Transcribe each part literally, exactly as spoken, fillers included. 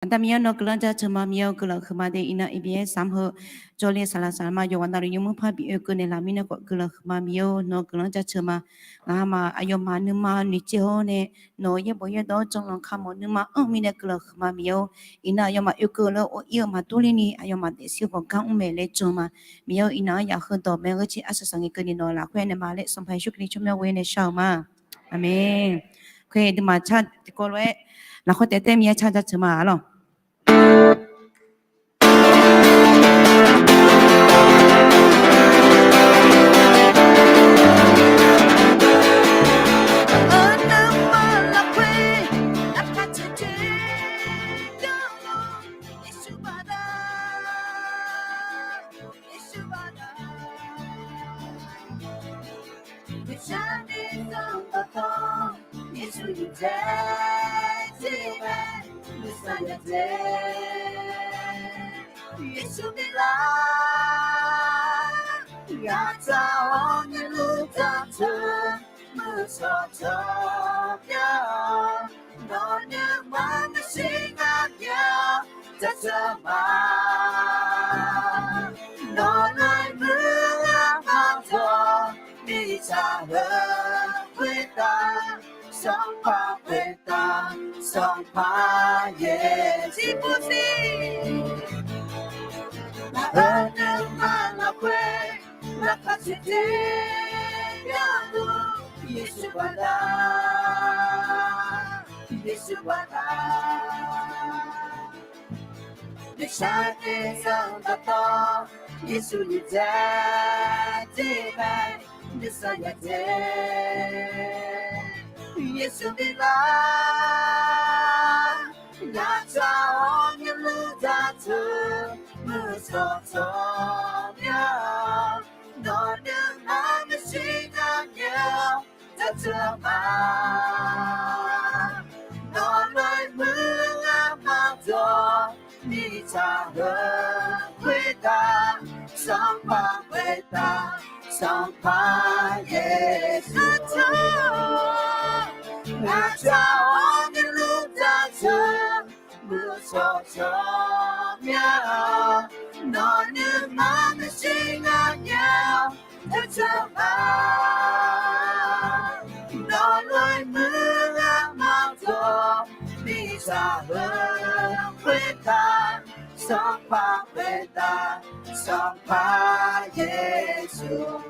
Aqda Miqyaer-awr, nawr guiqlanq jaceuq ma. Miqyaer-awr, guiqlanq huiqma de. Iqnan ABS samq heu jawrle saqlaq saqlaq ma yawqghaq navluf nymr par bi oekeuv naeqlaf mirnae khawf guiqlanq huiqma. Miqyaer-awr, nawr guiqlanq jaceuq ma. Ngaqma aqyawfmaf nuima noeqtsaev-awr nae, nawq-euq yaerbof yaerdawq-anr janlanq kamq nuima anr-eu mirnae guiqlanq huiqma. Miqyaer-awr, iqnan aqyawfmaf oekeuv laer or-ir-eu maqdur lerni aqyawfmaf daefsir-eu ghawqgar mr maeq laer jan ma. Miqyaer-awr, iqnan-anr yaqheu dawq mae-eu gharduq arsaq saqngae keuvni nawq-eu lafkhoer nae ma laer Sanqpaq Yeqsur Kali tsawrmyanr ghoe nae shar-eu ma. Aqmeq. Khoer aqduimaf car tiqkawv lof-aer lafkhoer taef taef Miqyaer car jaceuq ma arlawq. Yeqsur miqlar, ngaq tsaq-awr nyiq luf dawqtsuif muiqcawq cawq mya-awr, nawq nuima maeqshi ngaq mya-awr, dawqtsuif ma, nawq lof-aer muiq-eu aqma dawq mirtsaq heu khoertav, Sanqpaq khoertav, Sanqpaq Yeqsur. Tiqpov siq, ngaq-euq nuima lafkhoer laqkhaq caer caer ya-eu Yeqsur baqda, Yeqsur baqda. Noeqshaq nae zanq dawqtawv, Yeqsur nyiq dzae dzae mae, nuisar nya dzae. Yeqsur miqlar, ngaq tsaq-awr nyiq luf dawqtsuif muiqcawq cawq mya-awr, nawq nuima maeqshi ngaq mya-awr, dawqtsuif ma, nawq lof-aer muiq-eu aqma dawq mirtsaq heu khoertav, Sanqpaq khoertav, Sanqpaq Yeqsur. Ngaq tsaq-awr nyiq luf dawqtsuif muiqcawq cawq mya-awr, nawq nuima maeqshi ngaq mya-awr, dawqtsuif ma, nawq lof-aer muiq-eu aqma dawq mirtsaq heu khoertav, Sanqpaq khoertav, Sanqpaq Yeqsur.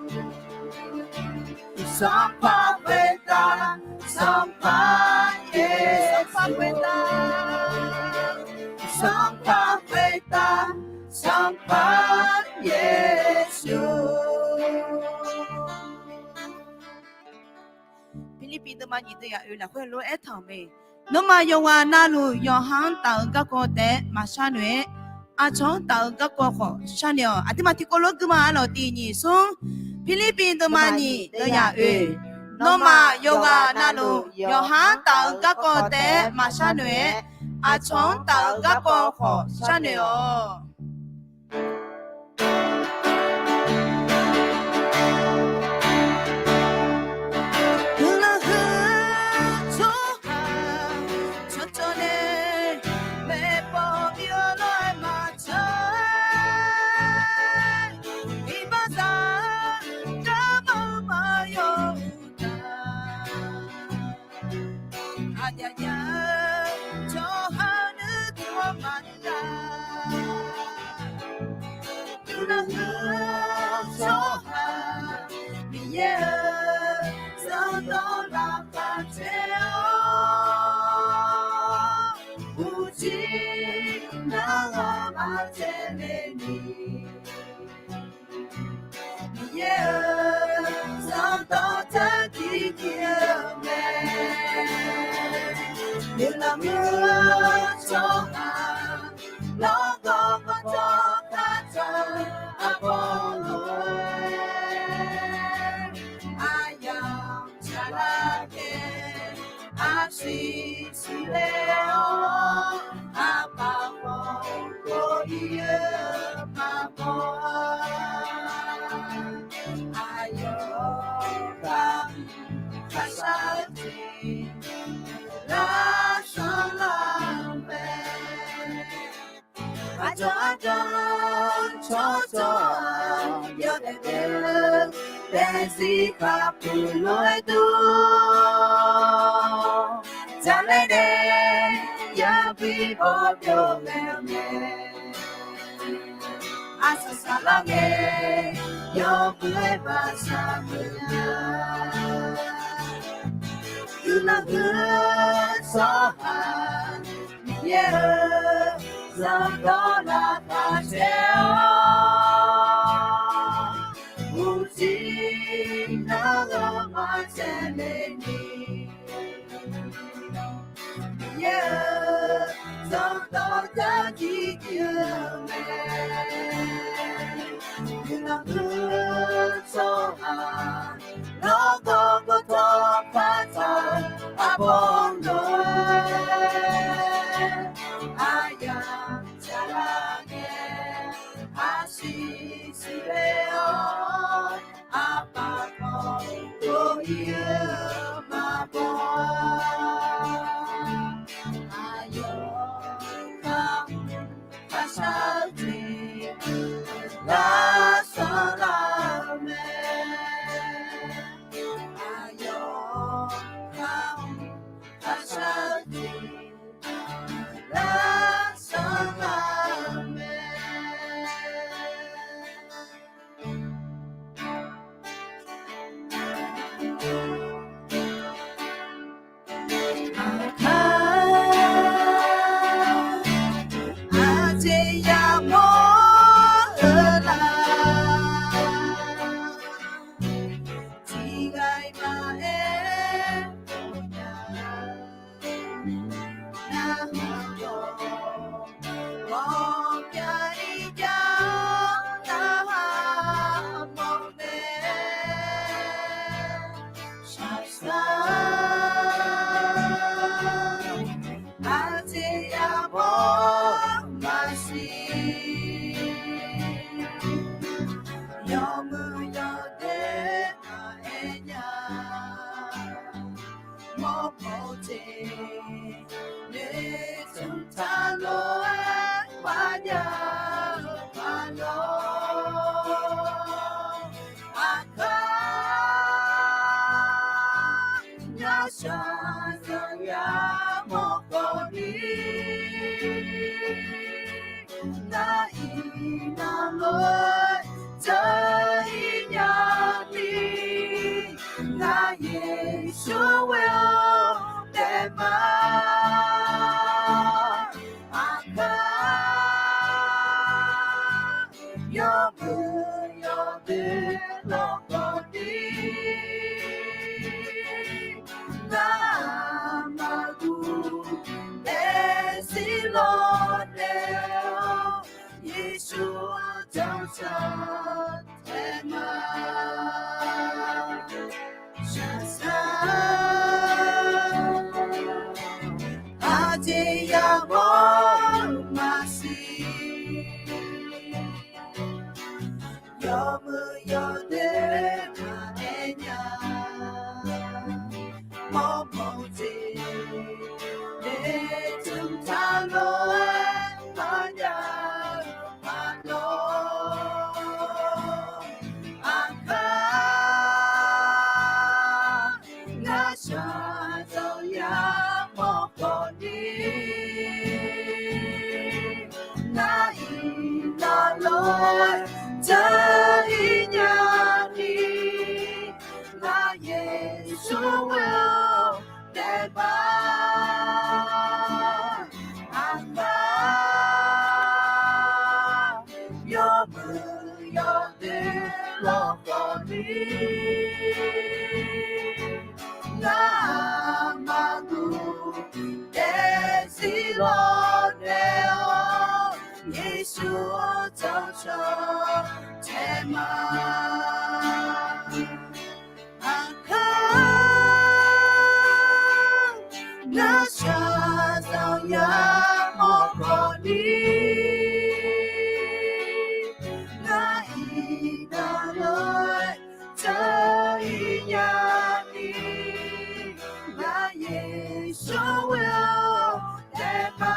Sanqpaq khoertav, Sanqpaq Yeqsur. Sanqpaq khoertav, Sanqpaq Yeqsur. Pirlirpiv deuvma nyiq deuvyaq oeq lafkhoer lof-aer aertaq-euq mae. Nawmaf yawqghaq navluf yawqha-anr taf-eu garkawv taef-aer maqsharnoeq-aer, aqcawq-anr taf-eu garkawv khawf sharnoeq-awq. Aqduimaf tiqkawv lof-aer guima arlawq, tiq nyiq smr. Pirlirpiv deuvma nyiq deuvyaq oeq. Nawmaf yawqghaq navluf yawqha-anr taf-eu garkawv taef-aer maqsharnoeq-aer, aqcawq-anr taf-eu garkawv khawf sharnoeq-awq. Guiqlanq huiq-eu tsawrhaq, cawqcawq nae maeqbawq bi-awr lof-aer maqtsaq, iqbaxzaq garma-eu maqyaw-eu taq. Aqjaf jaf-eu tsawrhaq nuideuq-anr maqdui-a. Guiqlanq huiq-eu tsawrhaq, Miqyaer-euq zanrdawq lafkaq caer-awr, uqcif nar-aq maqcaev le ni. Miqyaer-euq zanrdawq taqkiq kiq-eu mae. Guiqlanq huiq-eu tsawrhaq, lawrgawv mawrdawq taqdzaq-eu arbawr lof-aer, aqyawf tsaqlar nae aqsiq siqle-awr, aqpaq mawr-eu ir-eu maqmawr-a. Aqyawf-euq kharshar-eu jeq lafsanr lar-eu mae. Aqcawq aqcawq tsawrtsawr-aq, yawdaef daef-eu daefzir khavpuiq lof-aer dur, jaqlaer nae yabi bawr byov ghae-eu mae. Arsaq saqlar ngae, yawbui-aer maqshaq meuq nya. Guiqlanq guiqlanq tsawrhaq Miqyaer-eu, zanqdawr laqkhaq caer-awr, uqcif nar-eu maqtsaev le ni. Miqyaer-eu, zanqdawr jar jir jir-eu mae. Guiqlanq guiqlanq tsawrhaq, nawr gawrgawr tawr par taq-eu arbawr lof-aer, aqyawf tsaqlar ngae, aqsiq siqle-awr, aqpaq pawq dov-ir-eu maqbaw-a. Aqyawf kar mq kharshar-eu jeq, lavsanr lar-eu mae. Aqyawf kar mq kharshar-eu jeq, lavsanr lar-eu mae. Aqkar aqjeq yamawr-eu la, tiqghaq-iq maqaer nya. Narhaq dawq ghawqmya-ir jar, narhaq mawf mae. Shaqshaq aqjeq yamawr maqsiq, yawmuiq yawdoer maqaer nya. Mawrmawf-eu jeq noeqtmq taq lof-aer maqjav-eu maqlawr. Aqkar ngar shaqzanq yamawr khawf ni, ngar iqnan lof-aer dzeur-ir nya ni, ngar Yeqsur ghoe-awr daef ma. Aqkar yawmuiq yawdoer lawkhawf ni, ngar aqma guv daefzir lawr naeq-awr, Yeqsur-anr janrcan taef ma. Shaqzanq aqjeq yamawr-eu maqsiq, yawmuiq yawdoer maqaer nya. Mawrmawf-eu jeq noeqtmq taq lof-aer maqjav-eu maqlawr. Aqkar ngar shaqzanq yamawr khawf ni, ngar iqnan lof-aer dzeur-ir nya ni, ngar Yeqsur ghoe-awr daef ma. Aqkar yawmuiq yawdoer lawkhawf ni, ngar aqma guv daefzir lawr naeq-awr, Yeqsur-anr janrcan taef ma. Aqkar ngar shaqzanq yamawr khawf ni, ngar iqnan lof-aer dzeur-ir nya ni, ngar Yeqsur ghoe-awr daef ma.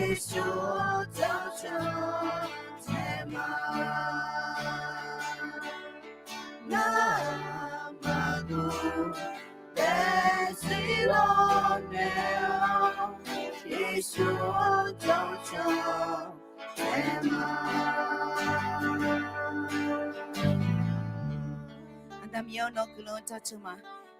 Yeqsur jawrjanr tae ma. Ngamaf duq daefzir lawr naeq-awr, Yeqsur jawrjanr tae ma. Aqda Miqyaer-awr, nawq-eu guiqlanq jaceuq ma.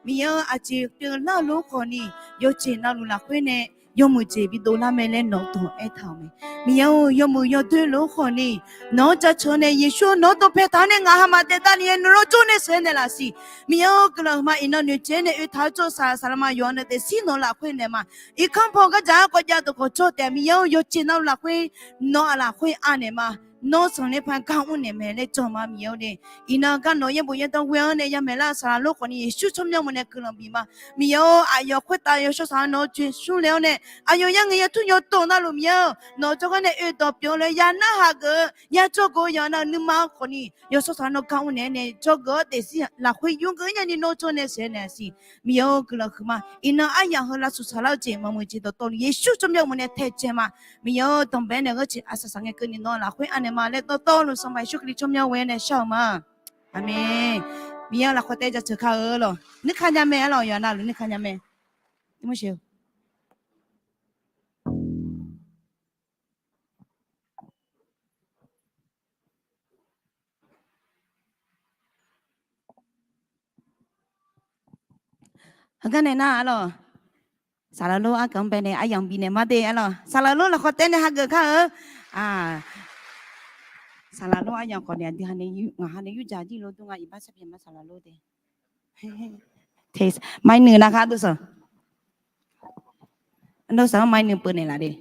Miqyaer-anr aqjeq pyeuflar-eu lof khawfni, yawjeq navluf lafkhoer nae yawmuiq jeq bidov lar mae laer nawq-eu dawq aertaq-euq mae. Miqyaer-or, yawmuiq yawdoer lof khawfni, nawq-anr jaceuq-awr nae Yeqsur nawq-anr dawqpae taq-awr nae ngaq hamaf daef davni-aer nuirlar jawr nae sheuq-aer naeqlaf siq. Miqyaer-or, guiqlanq huiqma iqnan noeqtsaev-aer nae oe taq-awr tsawrhaq saqlaqma yawqha nae daefzir nawq-eu lafkhoer naeq ma. Irkanr paw gardzaq-anr kawv jav dawq khawf tsawr taef-a. Miqyaer-or, yawjeq navluf lafkhoer nawq-eu lafkhoer anaeq ma. Nawr sanqler paw-aer gar mr naeq mae laer jawr ma. Miqyaer-or nae, iqnan gar nawq-eu yaerbof yaerdanr ghoe-anr nae yamaeq lar-eu saqlaq lof khawfni Yeqsur tsawrmyanr mawf nae guiqlanq bif ma. Miqyaer-or, aqyawf khoertav yawshawr saq-anr nawq-anr joe smr le-awr nae, aqyawf yarngae yartur yawtawv navluf Miqyaer-or, nawq-eu jawrgar nae oe dawq pyeuf-awr laer ya narhaq geuf-eu ya jawrgeuf-eu yawqha navluf nuima-anr khawfni yawshawr saq-anr nawr gar mr naeq-aer nae jawrgeuf-awr daefzir lafkhoer yurgeuf-ir nyani nawr jawr nae sheuq-aer naeq siq. Miqyaer-or, guiqlanq huiqma iqnan aryamq heu lavshuif saqlar-eu jeq maqmuiq jeq dawqtawvluf Yeqsur tsawrmyanr mawf nae taejae ma. Miqyaer-or, danqbae nae ghanrcae aqsaq saqngae keuvni nawr lafkhoer anaeq ma laer dawrdawr luf Sanqpaq Yeqsur Kali tsawrmyanr ghoe-awr nae shar-eu ma. Aqmeq. Miqyaer-or, lafkhoer taef-aer jaceuq kar-eu lawq. Nuikar nya mae-a lawq, yawqha navluf nuikar nya mae. Heugar nae nar-a lawq. Saqlaq lof arkanq bae nae aryamq bifnaeq ma de-a lawq. Saqlaq lof lafkhoer taef-aer nae hageuf kar-eu. Saqlaq lof aryamq khawf nae aqdui ha nae ngaq ha nae yurdzaq jir lo dur nga iqbax sarpyaeq ma saqlaq lof de. Maqnui nav khar dov saq. Dov saq-anr maqnui peuv naeqlaf de.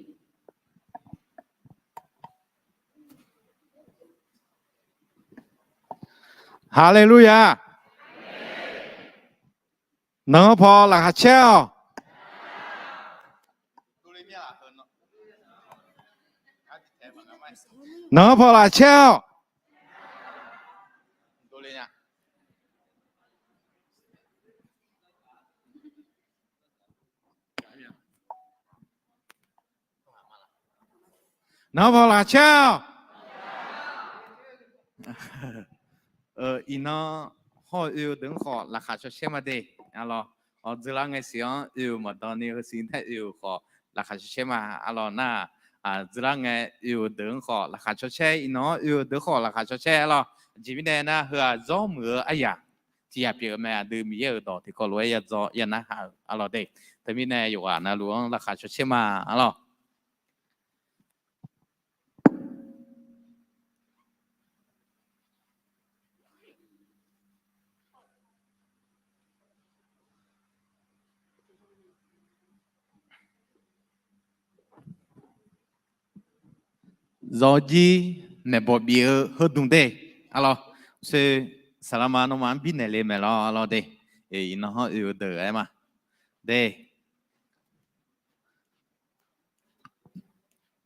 Haleluya. Nanq-anr paw laqkhaq caer-awq. Nanq-anr paw laqkhaq caer-awq. Nanq-anr paw laqkhaq caer-awq. Iqnan hawr-eu oe-eu deuq-anr khawf laqkhaq cawcaer ma de. Alawq, dzeurlar ngae siq-anr oe-eu maqdan ni heusiq taer oe-euq khawf laqkhaq cawcaer ma. Alawq nar, dzeurlar ngae oe-eu deuq-anr khawf laqkhaq cawcaer, iqnan-anr oe-eu deuq khawf laqkhaq cawcaer. Alawq, aqjeq mirnae nar heu-aq zawr muiq-eu aryaq tiq yaq pyeuf-eu mae. Aqdui Miqyaer-euq dawq tiqkawv lof-aer ya dzaw ya narhaq-euq. Alawq de, teumirnae yawqghaq navluf-anr laqkhaq cawcaer ma. Alawq. Zawqjir maeqbawq bif-eu heudmq de. Alawq, saqlaqma nawmaf-anr birnaeq le maeq lawr. Alawq de, iqnan hawr oe-eu deuq-aer ma de.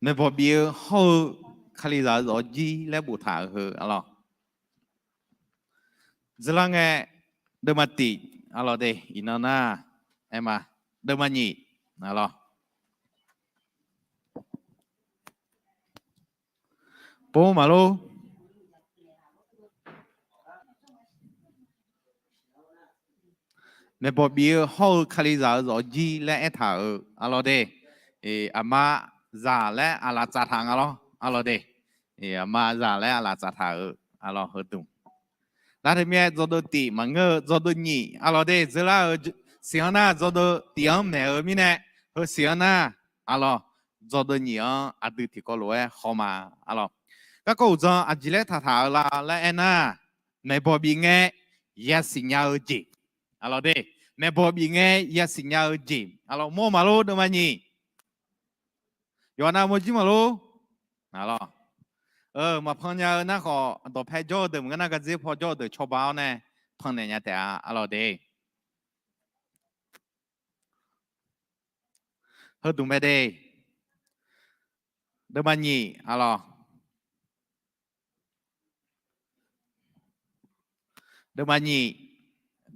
Maeqbawq bif-eu hawr-eu Kalizaq-eu zawqjir laer boftaq-euq heu. Alawq, dzeurlar ngae deuvma tiq. Alawq de, iqnan nar, aer ma, deuvma nyiq. Alawq, pov maqlor. Maeqbawq bif-eu hawr-eu Kalizaq-eu zawqjir laer aertaq-euq. Alawq de, aqma zaq laer aqlaf tsaf taq nga lawr. Alawq de, aqma zaq laer aqlaf tsaf taq-euq. Alawq, heudmq. Nar teumirnae dzawdeuv tiq maqngeur-eu dzawdeuv nyiq. Alawq de, dzeurlar-euq siq-anr nar dzawdeuv tiq-anr maeq-eu mirnae, heusiq-anr nar, alawq, dzawdeuv nyiq-anr aqdui tiqkawv lof-aer haw ma. Alawq, garkawv uqdzan aqjeq laer taqtaq-eu la laer aernar, maeqbawq bif ngae yasiq nya-eu jeq. Alawq de, maeqbawq bif ngae yasiq nya-eu jeq. Alawq, mawr maqlor deuvma nyiq. Yawqha navmawr jir maqlor. Alawq, maqpan nya-eu nar khawf dawqpae jawr-eu deuq maqngeur nar gardzer paw jawr-eu deuq cawba-awr nae pannaeq nya taef-a. Alawq de, heudmq mae de. Deuvma nyiq. Alawq, deuvma nyiq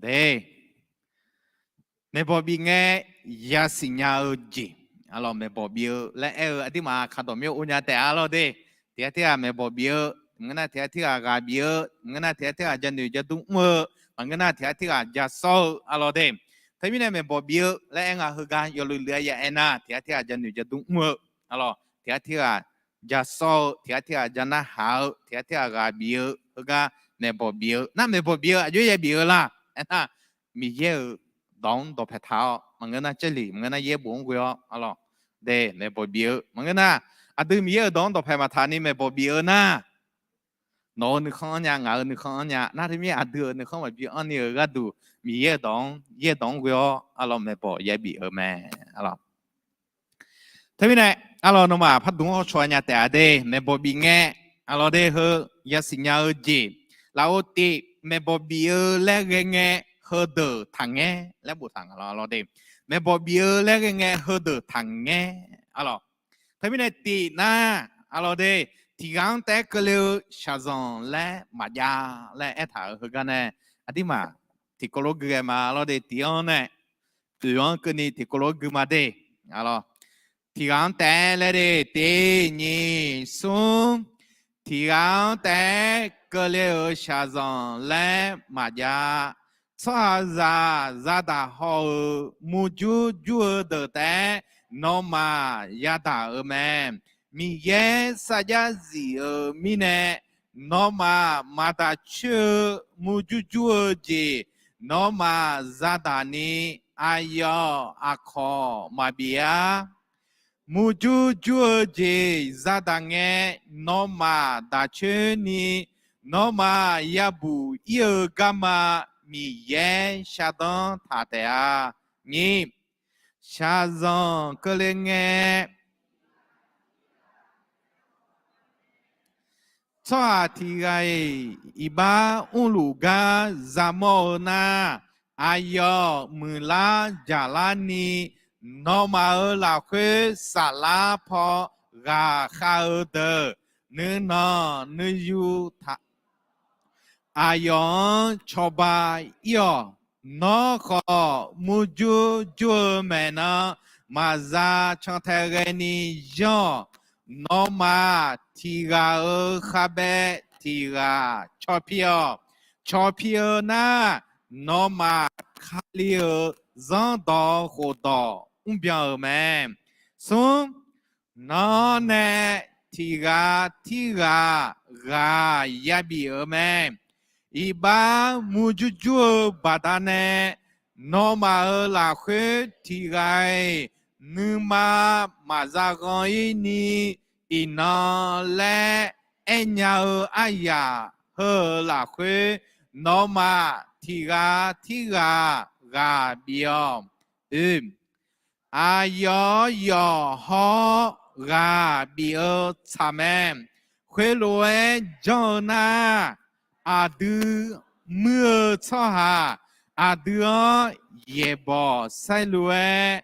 de. Maeqbawq bif ngae yasiq nya-eu jeq. Arlawq, maeqbawq bif-eu laer aer-eu aqduimaf kaqdawq myanr or nya taef arlawq de. Tiq ghaq tirghaq maeqbawq bif-eu maqngeur nar, tiq ghaq tirghaq ghaq bif-eu maqngeur nar, tiq ghaq tirghaq janoeq jadmr mr-eu maqngeur nar, tiq ghaq tirghaq jasawr-eu arlawq de. Teumirnae maeqbawq bif-eu laer aer nga heugar yawluiv luiv-aer ya aer nar, tiq ghaq tirghaq janoeq jadmr mr-eu arlawq, tiq ghaq tirghaq jasawr-eu, tiq ghaq tirghaq janarhaq-eu, tiq ghaq tirghaq ghaq bif-eu heugar maeqbawq bif-eu nar, maeqbawq bif-eu aqjox ya bif-eu la? Aernar, Miqyaer-euq dawq-anr dawqpae taq-awr maqngeur nar, Jarlif maqngeur nar, yaerbof-anr ghoe-awr arlawq de, maeqbawq bif-eu maqngeur nar, aqdui Miqyaer-euq dawq-anr dawqpae maqtaq ni maeqbawq bif-eu nar, nawq-euq nuikhanr-anr nya, ngaq-euq nuikhanr-anr nya nar, teumirnae aqdui-euq nuikhanr maqbi anr ni-euq gharduq Miqyaer-euq dawq-anr yaerdawq-anr ghoe-awr arlawq maeqbawq ya bif-eu mae. Arlawq, teumirnae arlawq, nawmaf pardmq-anr hawcaw nya taef-a de. Maeqbawq bif ngae arlawq de, heu yasiq nya-eu jeq lafov tif, maeqbawq bif-eu laer ghae ngae heudeuq taqngaer laer boftaq nga lawq arlawq de. Maeqbawq bif-eu laer ghae ngae heudeuq taqngaer arlawq. Teumirnae tif nar arlawq de, tiq ghaq-anr taef-aer keuvle-eu shaqzanq laer maqjav laer aertaq-euq heugar nae, aqduimaf tiqkawv lof gui ghae ma arlawq de. Tif-anr nae oeq-anr keuvni tiqkawv lof gui ma de. Arlawq, tiq ghaq-anr taef-aer laer de, tiq nyiq smr, tiq ghaq-anr taef-aer keuvle-euq shaqzanq laer maqjav. Tsawrhaqzaq zadaq haw-euq murjur jur-eu deuq taef-aer nawmaf yadaq-euq mae. Miqyaer sarjax zif-euq mirnae nawmaf maqdaq coer-eu murjur jur-eu jeq, nawmaf zadaq ni aqyawf aqkawq maqbif-a. Murjur jur-eu jeq zadaq ngae nawmaf daq coer ni nawmaf yabuq ir-eu garma Miqyaer shardanr taq taef-a. Nyiq, shaqzanq keuvle ngae tsawrhaq tiq ghaq-iq iqbax mrluf gar yamawr-eu nar, aqyawf muiqlar jaqlar ni nawmaf-euq lafkhoer saflar paw ghaqkhav-eu deuq nuinanq nuiyu taq aqyawf-anr cawba ir-awq. Nawr khawf murjur jur-eu maeqnan maqza cantae ghaeni yanr-awq. Nawmaf tiq ghaq-euq khavbaev tiq ghaq cawpir-awq. Cawpir-eu nar, nawmaf Kali-euq zanrdawq khofdawq mrbyan-euq mae. Smr, nawr nae tiq ghaq tirghaq ghaq yabif-euq mae. Iqbax murjur jur-eu baqdanae nawmaf-euq lafkhoer tiq ghaq-iq nuima maqza ghanr ir ni iqnan laer aernya-eu aryaq heu-euq lafkhoer nawmaf tiq ghaq tirghaq ghaq bif-awq. Oe, aqyawf yawqhawr ghaq bif-eu tsaq mae. Khoerlof-aer janr-eu nar, aqdui muir-eu tsawrhaq aqdui-anr yaeqbawq saerlu-aer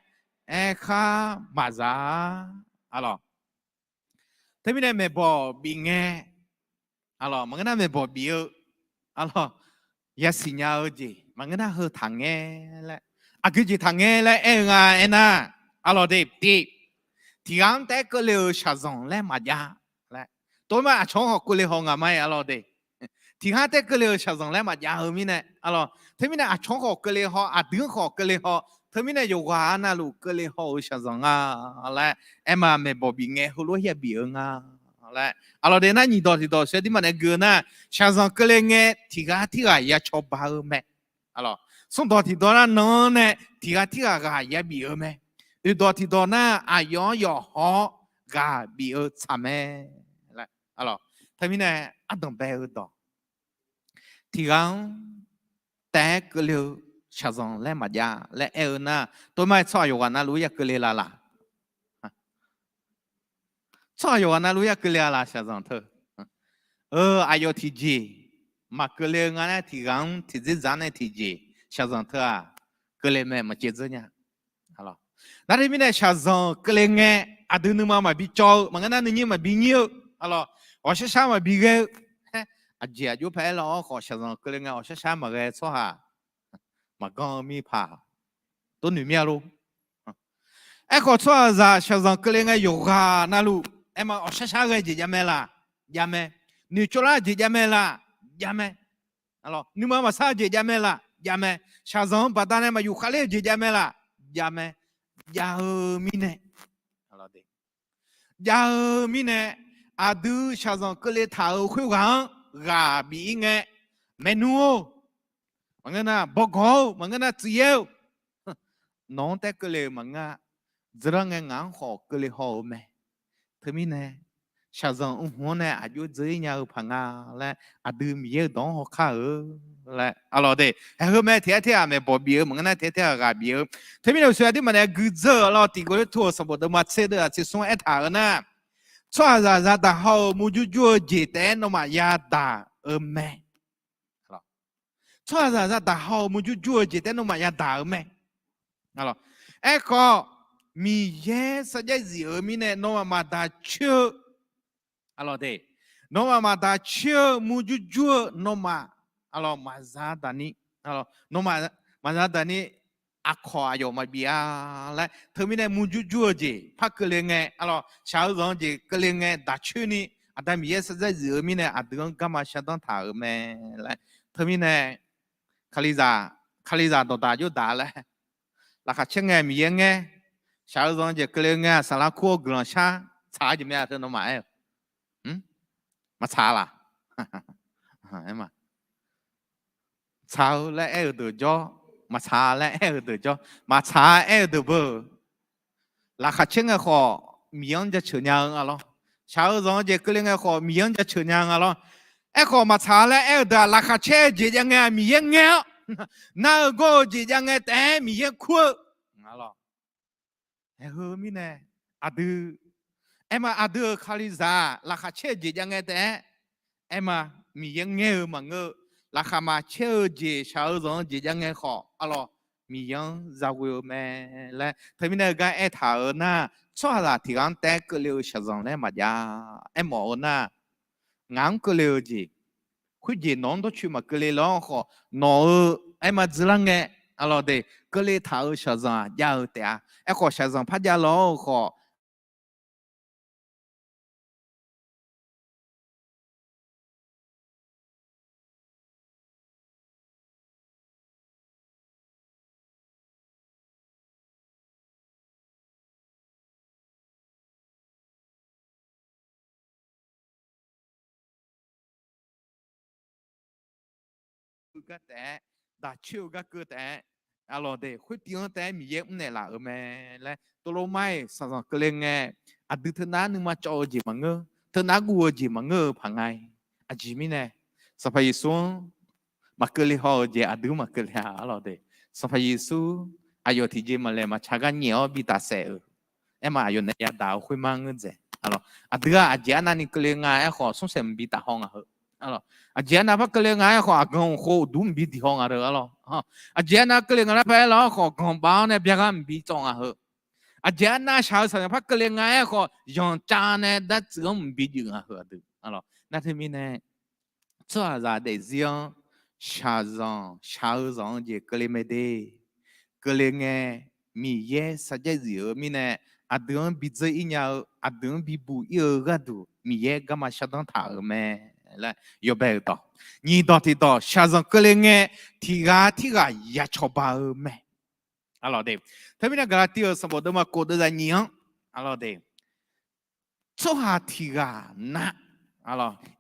aerkhar maqza. Arlawq, teumirnae maeqbawq bif ngae, arlawq, maqngeur nar maeqbawq bif-eu, arlawq, yasiq nya-eu jeq maqngeur nar heu taqngaer laer, aqgeu jeq taqngaer laer aer-eu nga aernar, arlawq de, tiq, tiq ghaq-anr taef-aer keuvle-euq shaqzanq laer maqjav laer, tov ma aqcawq-anr khawf keuvle haw nga ma-aer, arlawq de. Tiq ghaq-anr taef-aer keuvle-euq shaqzanq laer maqjav-eu mirnae, arlawq, teumirnae aqcawq-anr khawf keuvle haw, aqdui-anr khawf keuvle haw, teumirnae yawqghaq navluf keuvle haw-euq shaqzanq nga laer aer ma. Maeqbawq bif ngae heulof-aer ya bif-eu nga laer, arlawq de, nar nyiq dawq tiq dawq saer dirma nae gui-eu nar, shaqzanq keuvle ngae tiq ghaq tirghaq ya cawba-eu mae. Arlawq, smr dawq tiq dawq nar nan-anr nae tiq ghaq tirghaq ghaq ya bif-eu mae. Oeq dawq tiq dawq nar aqyawf-anr yawqhawr ghaq bif-eu tsaq mae. Arlawq, teumirnae ardanq bae-eu dawq, tiq ghaq-anr taef-aer keuvle-eu shaqzanq laer maqjav laer aer-eu nar, tov ma-aer tsawrhaq yawqghaq navluf-aer ya keuvle la laq? Tsawrhaq yawqghaq navluf-aer ya keuvle-a laq shaqzanq teu? Eu, aqyawf tiqjeq maqkeuvle-eu nga laer tiq ghaq-anr tiqdzerdzaq nae tiqjeq shaqzanq teu-aq keuvle mae, maqcaev dzeur nya. Nar teumirnae shaqzanq keuvle ngae aqdui nuima maqbi cawv-eu maqngeur nar nuinyir maqbi nyir-eu, arlawq, ghawqshar shar maqbi ghae-eu, aqjeq aqjox paq-aer lar-awr khawf shaqzanq keuvle ngae ghawqshar shar maqghae tsawrhaq maqganr-eu mirpaq tov noeq mir-a lor. Aerkhawf, tsawrhaqzaq shaqzanq keuvle ngae yawqghaq navluf, aerma, awqshar shar ghae jeq jav mae laq? Jav mae. Noeqtsov lar jeq jav mae laq? Jav mae. Nuima maqsar-eu jeq jav mae laq? Jav mae. Shaqzanq-anr baqdanae maqyuf khavler-eu jeq jav mae laq? Jav mae. Jav-eu mirnae, jav-eu mirnae, aqdui shaqzanq keuvle taq-euq khoerghaq-anr ghaq bif-ir ngae, Maernmr-or, maqngeur nar, Bawgawq-or, maqngeur nar, Tsuifyaer-or, nawq-anr taef keuvle-euq maqngeur-a. Dzeurlar ngae ngaq-anr khawf keuvle haw-euq mae. Teumirnae, shaqzanq mq hmq-anr nae aqjox dzeur-ir nya-eu paq nga laer, aqdui Miqyaer-euq dawq-anr hawkar-eu laer, arlawq de, haeq heu mae, tiq aer tir-aq maeqbawq bif-eu maqngeur nar, tiq aer tir-aq ghaq bif-eu. Teumirnae uqshoe aqduimaf nae guidzeur-eu arlawq, tiq Gawrliqtu-euq sanqbof deuvma tser deuv-aq tser smr aertaq-euq nar, tsawrhaqzaq zaqdaq haw-euq murjur jur-eu jeq taef-aer nawmaf yadaq-eu mae. Tsawrhaqzaq zaqdaq haw-euq murjur jur-eu jeq taef-aer nawmaf yadaq-eu mae. Aerkhawf, Miqyaer sarjax zif-euq mirnae nawmaf maqdaq coer-eu, nawmaf maqdaq coer-eu murjur jur-eu nawmaf, arlawq, maqza daq ni, nawmaf maqza daq ni, aqkawq aqyawf maqbif-a laer. Teumirnae murjur jur-eu jeq par keuvle ngae, arlawq, shaq-eu zanq-eu jeq keuvle ngae daq coer ni, Aqda Miqyaer sarjax zif-eu mirnae aqdui-anr garma shardanr taq-euq mae laer. Teumirnae, Kalizaq, Kalizaq dawqdaq jawrdaq laer, laqkhaq caer ngae Miqyaer ngaer, shaq-eu zanq-eu jeq keuvle ngae-aq saflar kur-awr guiqlanq shar tsaq-eu jeq mae-a teu nawmaf aer-eu, maqtsaq laq? Tsaq-eu laer aer-eu deuq jawr, maqtsaq laer aer-eu deuq jawr, maqtsaq-a aer-eu deuq beu. Laqkhaq caer ngae khawf Miqyaer-anr jaceuq nya-eu arlawq. Shaq-eu zanq-eu jeq keuvle ngae khawf Miqyaer-anr jaceuq nya-eu arlawq. Aerkhawf maqtsaq laer aer-eu deuq-aq laqkhaq caer-eu jeq jav ngae-aq Miqyaer ngaer-awr, nar-eu gawr-eu jeq jav ngae taef-aer Miqyaer kur-eu, arlawq. Aerkhawf mirnae, aqdui, aerma aqdui-euq Kalizaq laqkhaq caer-eu jeq jav ngae taef-aer, aerma Miqyaer ngaer-eu maqngeur-eu, laqkhaq maqcaer-eu jeq shaq-eu zanq-eu jeq jav ngae khawf arlawq, Miqyaer-anr zaghoe-eu mae laer. Teumirnae heugar aertaq-euq nar, tsawrhaqzaq tiq ghaq-anr taef-aer keuvle-eu shaqzanq laer maqjav. Aermawf-eu nar, ngaq-anr keuvle-eu jeq, khoerjeq nawq-anr dawrcoeni maqkeuvle lar-awr khawf, nawq-eu aerma dzeurlar ngae, arlawq de, keuvle taq-euq shaqzanq-aq jav-eu taef-a. Aerkhawf shaqzanq par jav lar-awr-eu khawf, gar taef-aer, daq coer-eu gar keuv taef-aer, arlawq de, khoertiv-anr taef-aer Miqyaer mrnaeq laf-euq mae laer, Tawrlormar-iq shaqzanq keuvle ngae, aqdui teunav nuima cawv-eu jeq maqngeur, teunav guv-eu jeq maqngeur-eu paq nga-i. Aqjeq mirnae, Sanqpaq Yeqsur-anr maqkeuvle haw-eu jeq aqdui-anr maqkeuvle-a arlawq de. Sanqpaq Yeqsur aqyawf tiqjeq maqlaeq maqtsaq gar nyaef-awr bi tafsaef-euq, aerma aqyawf nae yadaq-eu khoermar ngeur dzaeq arlawq. Aqdui-aq aqjeq arnavni keuvle nga aerkhawf smrsaeq mqbi taf haw ngaq heu. Aqjeq arnav par keuvle nga aerkhawf aqganq uqkhov uqduq mqbi diq haw ngaq heu arlawq. Aqjeq arnav keuvle nga lar par aer lar-awr khawf ganq bav-awr nae byagar mqbi cawv ngaq heu. Aqjeq arnav shaq-eu shaqzanq par keuvle nga aerkhawf yanqcav nae dartsuif-anr mqbi juif ngaq heu aqdui. Nar teumirnae, tsawrhaqzaq daefzir-anr shaqzanq shaq-eu zanq-eu jeq keuvle mae de. Keuvle ngae, Miqyaer sarjax zif-eu mirnae, aqdui-anr bidzeur-ir nya-eu, aqdui-anr bibuq-ir-eu gharduq Miqyaer garma shardanr taq-euq mae laer yawbae-euq dawq. Nyiq dawq tiq dawq, shaqzanq keuvle ngae tiq ghaq tirghaq ya cawba-eu mae. Arlawq de. Teumirnae Gaqlaqtiv-euq sanqbof deuvma kof deuvzaq nyiq-anr, arlawq de, tsawrhaq tiq ghaq nar,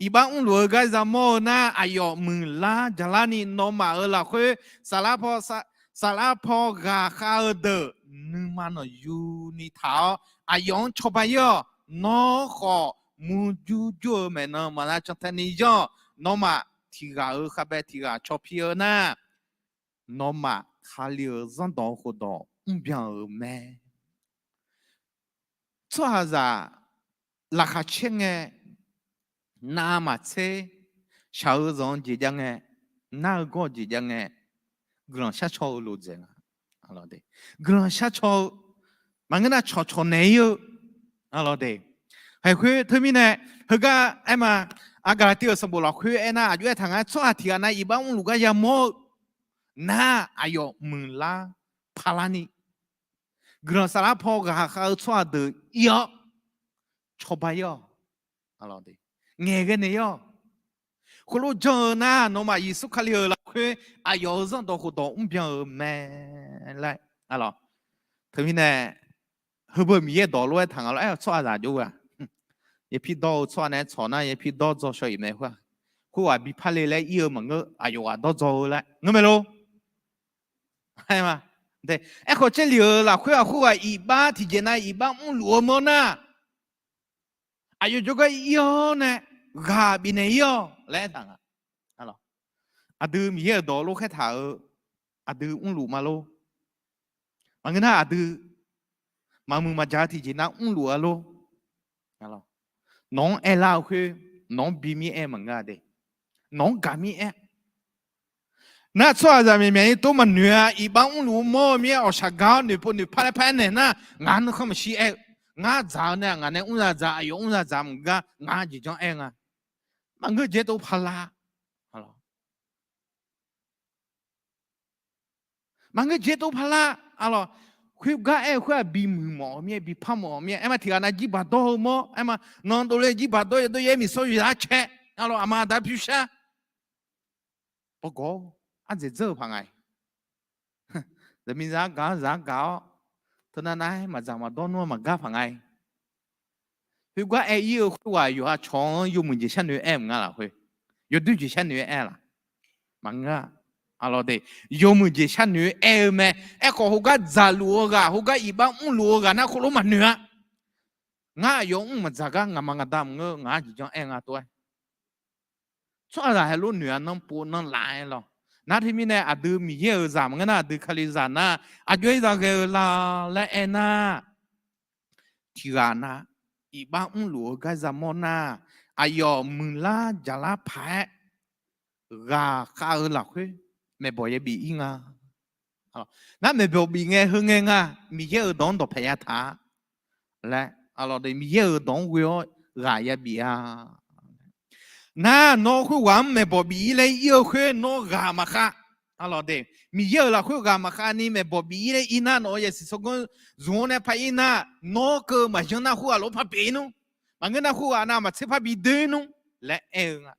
iqbax mrluf-eu gar yamawr-eu nar, aqyawf muiqlar jaqlarni nawmaf-euq lafkhoer saflar paw, saflar paw ghaqkhav-eu deuq nuima nanqyuni taq-awr, aqyawf-anr cawba-ir-awq. Nawr khawf murjur jur-eu maeqnan maqlav cantae ni yanr-awq. Nawmaf tiq ghaq-euq khavbae tiq ghaq caw pi-eu nar, nawmaf Kali-euq zanrdawq khofdawq mrbyan-euq mae. Tsawrhaqzaq laqkhaq caer ngae, navmaqtser shaq-eu zanq-eu jeq jav ngae, nar-eu gawr-eu jeq jav ngae, guiqlanq shar caw-eu lof dzaeq nga. Guiqlanq shar caw-eu maqngeur nar cawqcawq naeq-ir-eu, arlawq de. Haeq khoer teumirnae, heugar aerma, Gaqlaqtiv-euq sanqbof lafkhoer aernar, aqjox aertaq nga-aer, tsawrhaq tiq ghaq nav iqbax mrluf gar yamawr-eu nar, aqyawf muiqlar parlarni guiqlanq saflar paw ghaqkhav-eu tsawrhaq deuq ir-awr, cawba ir-awq. Ngaeqghae naeq ir-awq. Khoerlof janr-eu nar, nawmaf Yeqsur Kali-euq lafkhoer aqyawf-euq zanrdawq khofdawq mrbyan-eu mae laer. Teumirnae, heubeu Miqyaer dawq lof-aer taq nga lawr. Aer-awq tsawrhaqzaq jov-aq, yaerpir dawr-eu tsawrhaq nae tsawq nar yaerpir dawr dzaw shaw-iq mae khoer-aq, khoerghaq bi parle laer ir-eu maqngeur, aqyawf ghaq dawr dzaw-eu laer ngeur mae lor. Aerkhawf, Jarlif-euq lafkhoer-aq, khoerghaq iqbax tiqjeq nav iqbax mrluf-eu mawr nar, aqyawf jawrgar ir-awr nae ghaq bifnaeq ir-awq laer aertaq nga. Aqdui Miqyaer-euq dawq lof khaertaq-eu, aqdui mrluf ma lor. Maqngeur nar aqdui maqmuiq maqjaq-eu tiqjeq nav mrluf-a lor. Nawq-anr aerlar-eu khoer, nawq-anr bi mir aer maqngeur-a de. Nawq-anr gaq mir aer. Nar tsawrhaqzaq myaqmyaq-ir tov maqnoeq-a. Iqbax mrluf-eu mawr-eu mir-aer awqshaq gaq-awr noeqpov noeqpar laer par aernaeq nar, ngaq-anr nuikhanr maqshir aer-eu, ngar dzaq-eu nae ngaq nae mr za dzaq, aqyawf mr za dzaq maqgar, ngaq-anr jeq janr aer nga. Maqngeur jeq tov paq lar. Maqngeur jeq tov paq lar. Arlawq, khoergar aer-eu khoer-aq, bimuiq mawf-eu mir-aer, bipar mawf-eu mir-aer, aerma tiqghaq nav jirbaq dawr-eu mawr, aerma nan dovle jirbaq dawr-eu dov yaer miqsawr yawqha cae. Arlawq, aqma aqda pyursar bawgawq-awr ardzaeq dzeur-eu paq nga-iq. Zaqmiqzaq-anr gaq-anr zaq-anr gaq-awr, teunav nav-aer maqdzaq maqdawr nmr-anr maqgar paq nga-iq. Khoergar aer-ir-eu khoerghaq yawqha cawq-anr yawmuiq jeq sharnoeq aer-eu maqnga lafkhoer, yawdoer jeq sharnoeq aer-a laq? Maqngeur-a. Arlawq de, yawmuiq jeq sharnoeq aer-eu mae. Aerkhawf, khoergar dzaqluf-eu ghaq, khoergar iqbax mrluf-eu ghaq nar khoerlof maqnoeq-a. Ngar aqyawf mr maqdzaq gar ngaqma ngaqda maqngeur, ngaq-anr jeq janr aer nga tov-aer. Tsawrhaqzaq heulof noeq-a nanrpov nanrlaf-aer lawr. Nar teumirnae aqdui Miqyaer-euq zaq maqngeur nar, aqdui Kalizaq nar, aqjox-aer zaq ghae-eu la laer aernar, tiqghaq nav iqbax mrluf-eu gar za mawr nar, aqyawf muiqlar jaqlar paq-aer ghaqkhav-eu lafkhoer maeqbawq yabif-ir nga. Nar maeqbawq bif ngae heu ngae nga, Miqyaer-euq dawq-anr dawqpae yataq-a laer, arlawq de, Miqyaer-euq dawq-anr ghoe-awr ghaq yabif-a. Nar nawr khoerghaq-anr maeqbawq bif-ir laer ir-eu khoer nawr ghaq maqkhav. Arlawq de, Miqyaer-euq lafkhoer ghaq maqkhav ni maeqbawq bif-ir laer ir nar, nawq-euq yasiq tsawrganr zmq-anr nae par ir nar, nawr keuv maqjanr nar khoerghaq lof par pyeuf-ir nmr. Maqngeur nar khoerghaq nav maqtser par bi doer nmr laer aer-eu nga.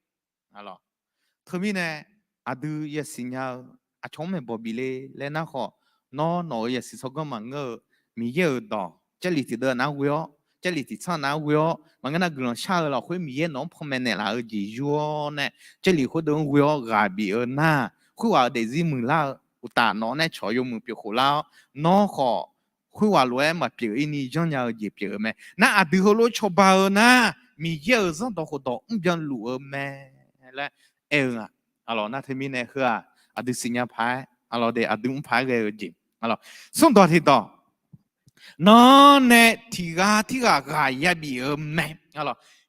Teumirnae aqdui yasiq nya-eu, aqcawq-anr maeqbawq bif le laer nar khawf, nawr nawq-euq yasiq tsawrganr maqngeur-eu, Miqyaer-euq dawq Jarlif tiqdeuv nav ghoe-awr, Jarlif tiqtsanr nav ghoe-awr, maqngeur nar guiqlanq shar-eu lafkhoer Miqyaer nawq-anr panmaeq naeqlaf-eu jeq yur-awr nae, Jarlif khoerdeuv-anr ghoe-awr ghaq bif-eu nar, khoerghaq-euq daefzir muiqlar-eu uqtaf nawq-anr nae cawq yawmuiq pyeuf khof lar-awr, nawr khawf khoerghaq lof-aer maqpyeuf-ir ni janrnya-eu jeq pyeuf-eu mae. Nar aqdui heulof cawba-eu nar, Miqyaer-euq zanrdawq khofdawq mrbyan luf-eu mae laer aer-eu nga. Arlawq, nar teumirnae heu-aq, aqdui siqnya paq-aer, arlawq de, aqdui mr paq-aer ghae-eu jeq. Smrdawq tiqdawq, nawr nae tiqghaq tirghaq ghaq yabif-eu mae.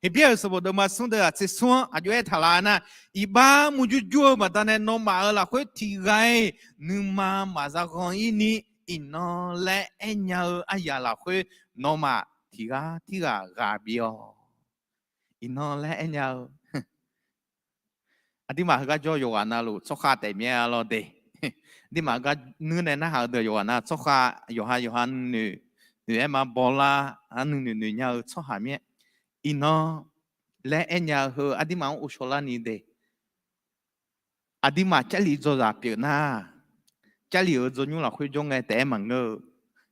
Heqbyaer-euq sanqbof deuvma smr deuv-aq tser smr-anr aqjox-aer taqlaf nar, iqbax murjur jur-eu baqdanae nawmaf-euq lafkhoer tiqghaq-iq nuima maqza ghan-ir ni, iqnan laer aernya-eu aryaq lafkhoer nawmaf tiqghaq tirghaq ghaq bif-awq. Iqnan laer aernya-eu, aqduimaf heugar jawr yawqghaq navluf tsawrkhav taef mir-aer arlawr de. Aqduimaf heugar nuir nae narhaq-eu deuq yawqghaq nav tsawrkhav yawqha yawqha nuinoeq, noeq-aer ma bawlar, nuinoeq noeq nya-eu tsawrhaq mir-aer, iqnan laer aernya-eu heu aqduimaf-anr ghovshaw larni de. Aqduimaf Jarlif dzaw zaq pyeuf nar, Jarlif-euq dzawnymr lafkhoer jawr ngae taef-aer maqngeur-eu,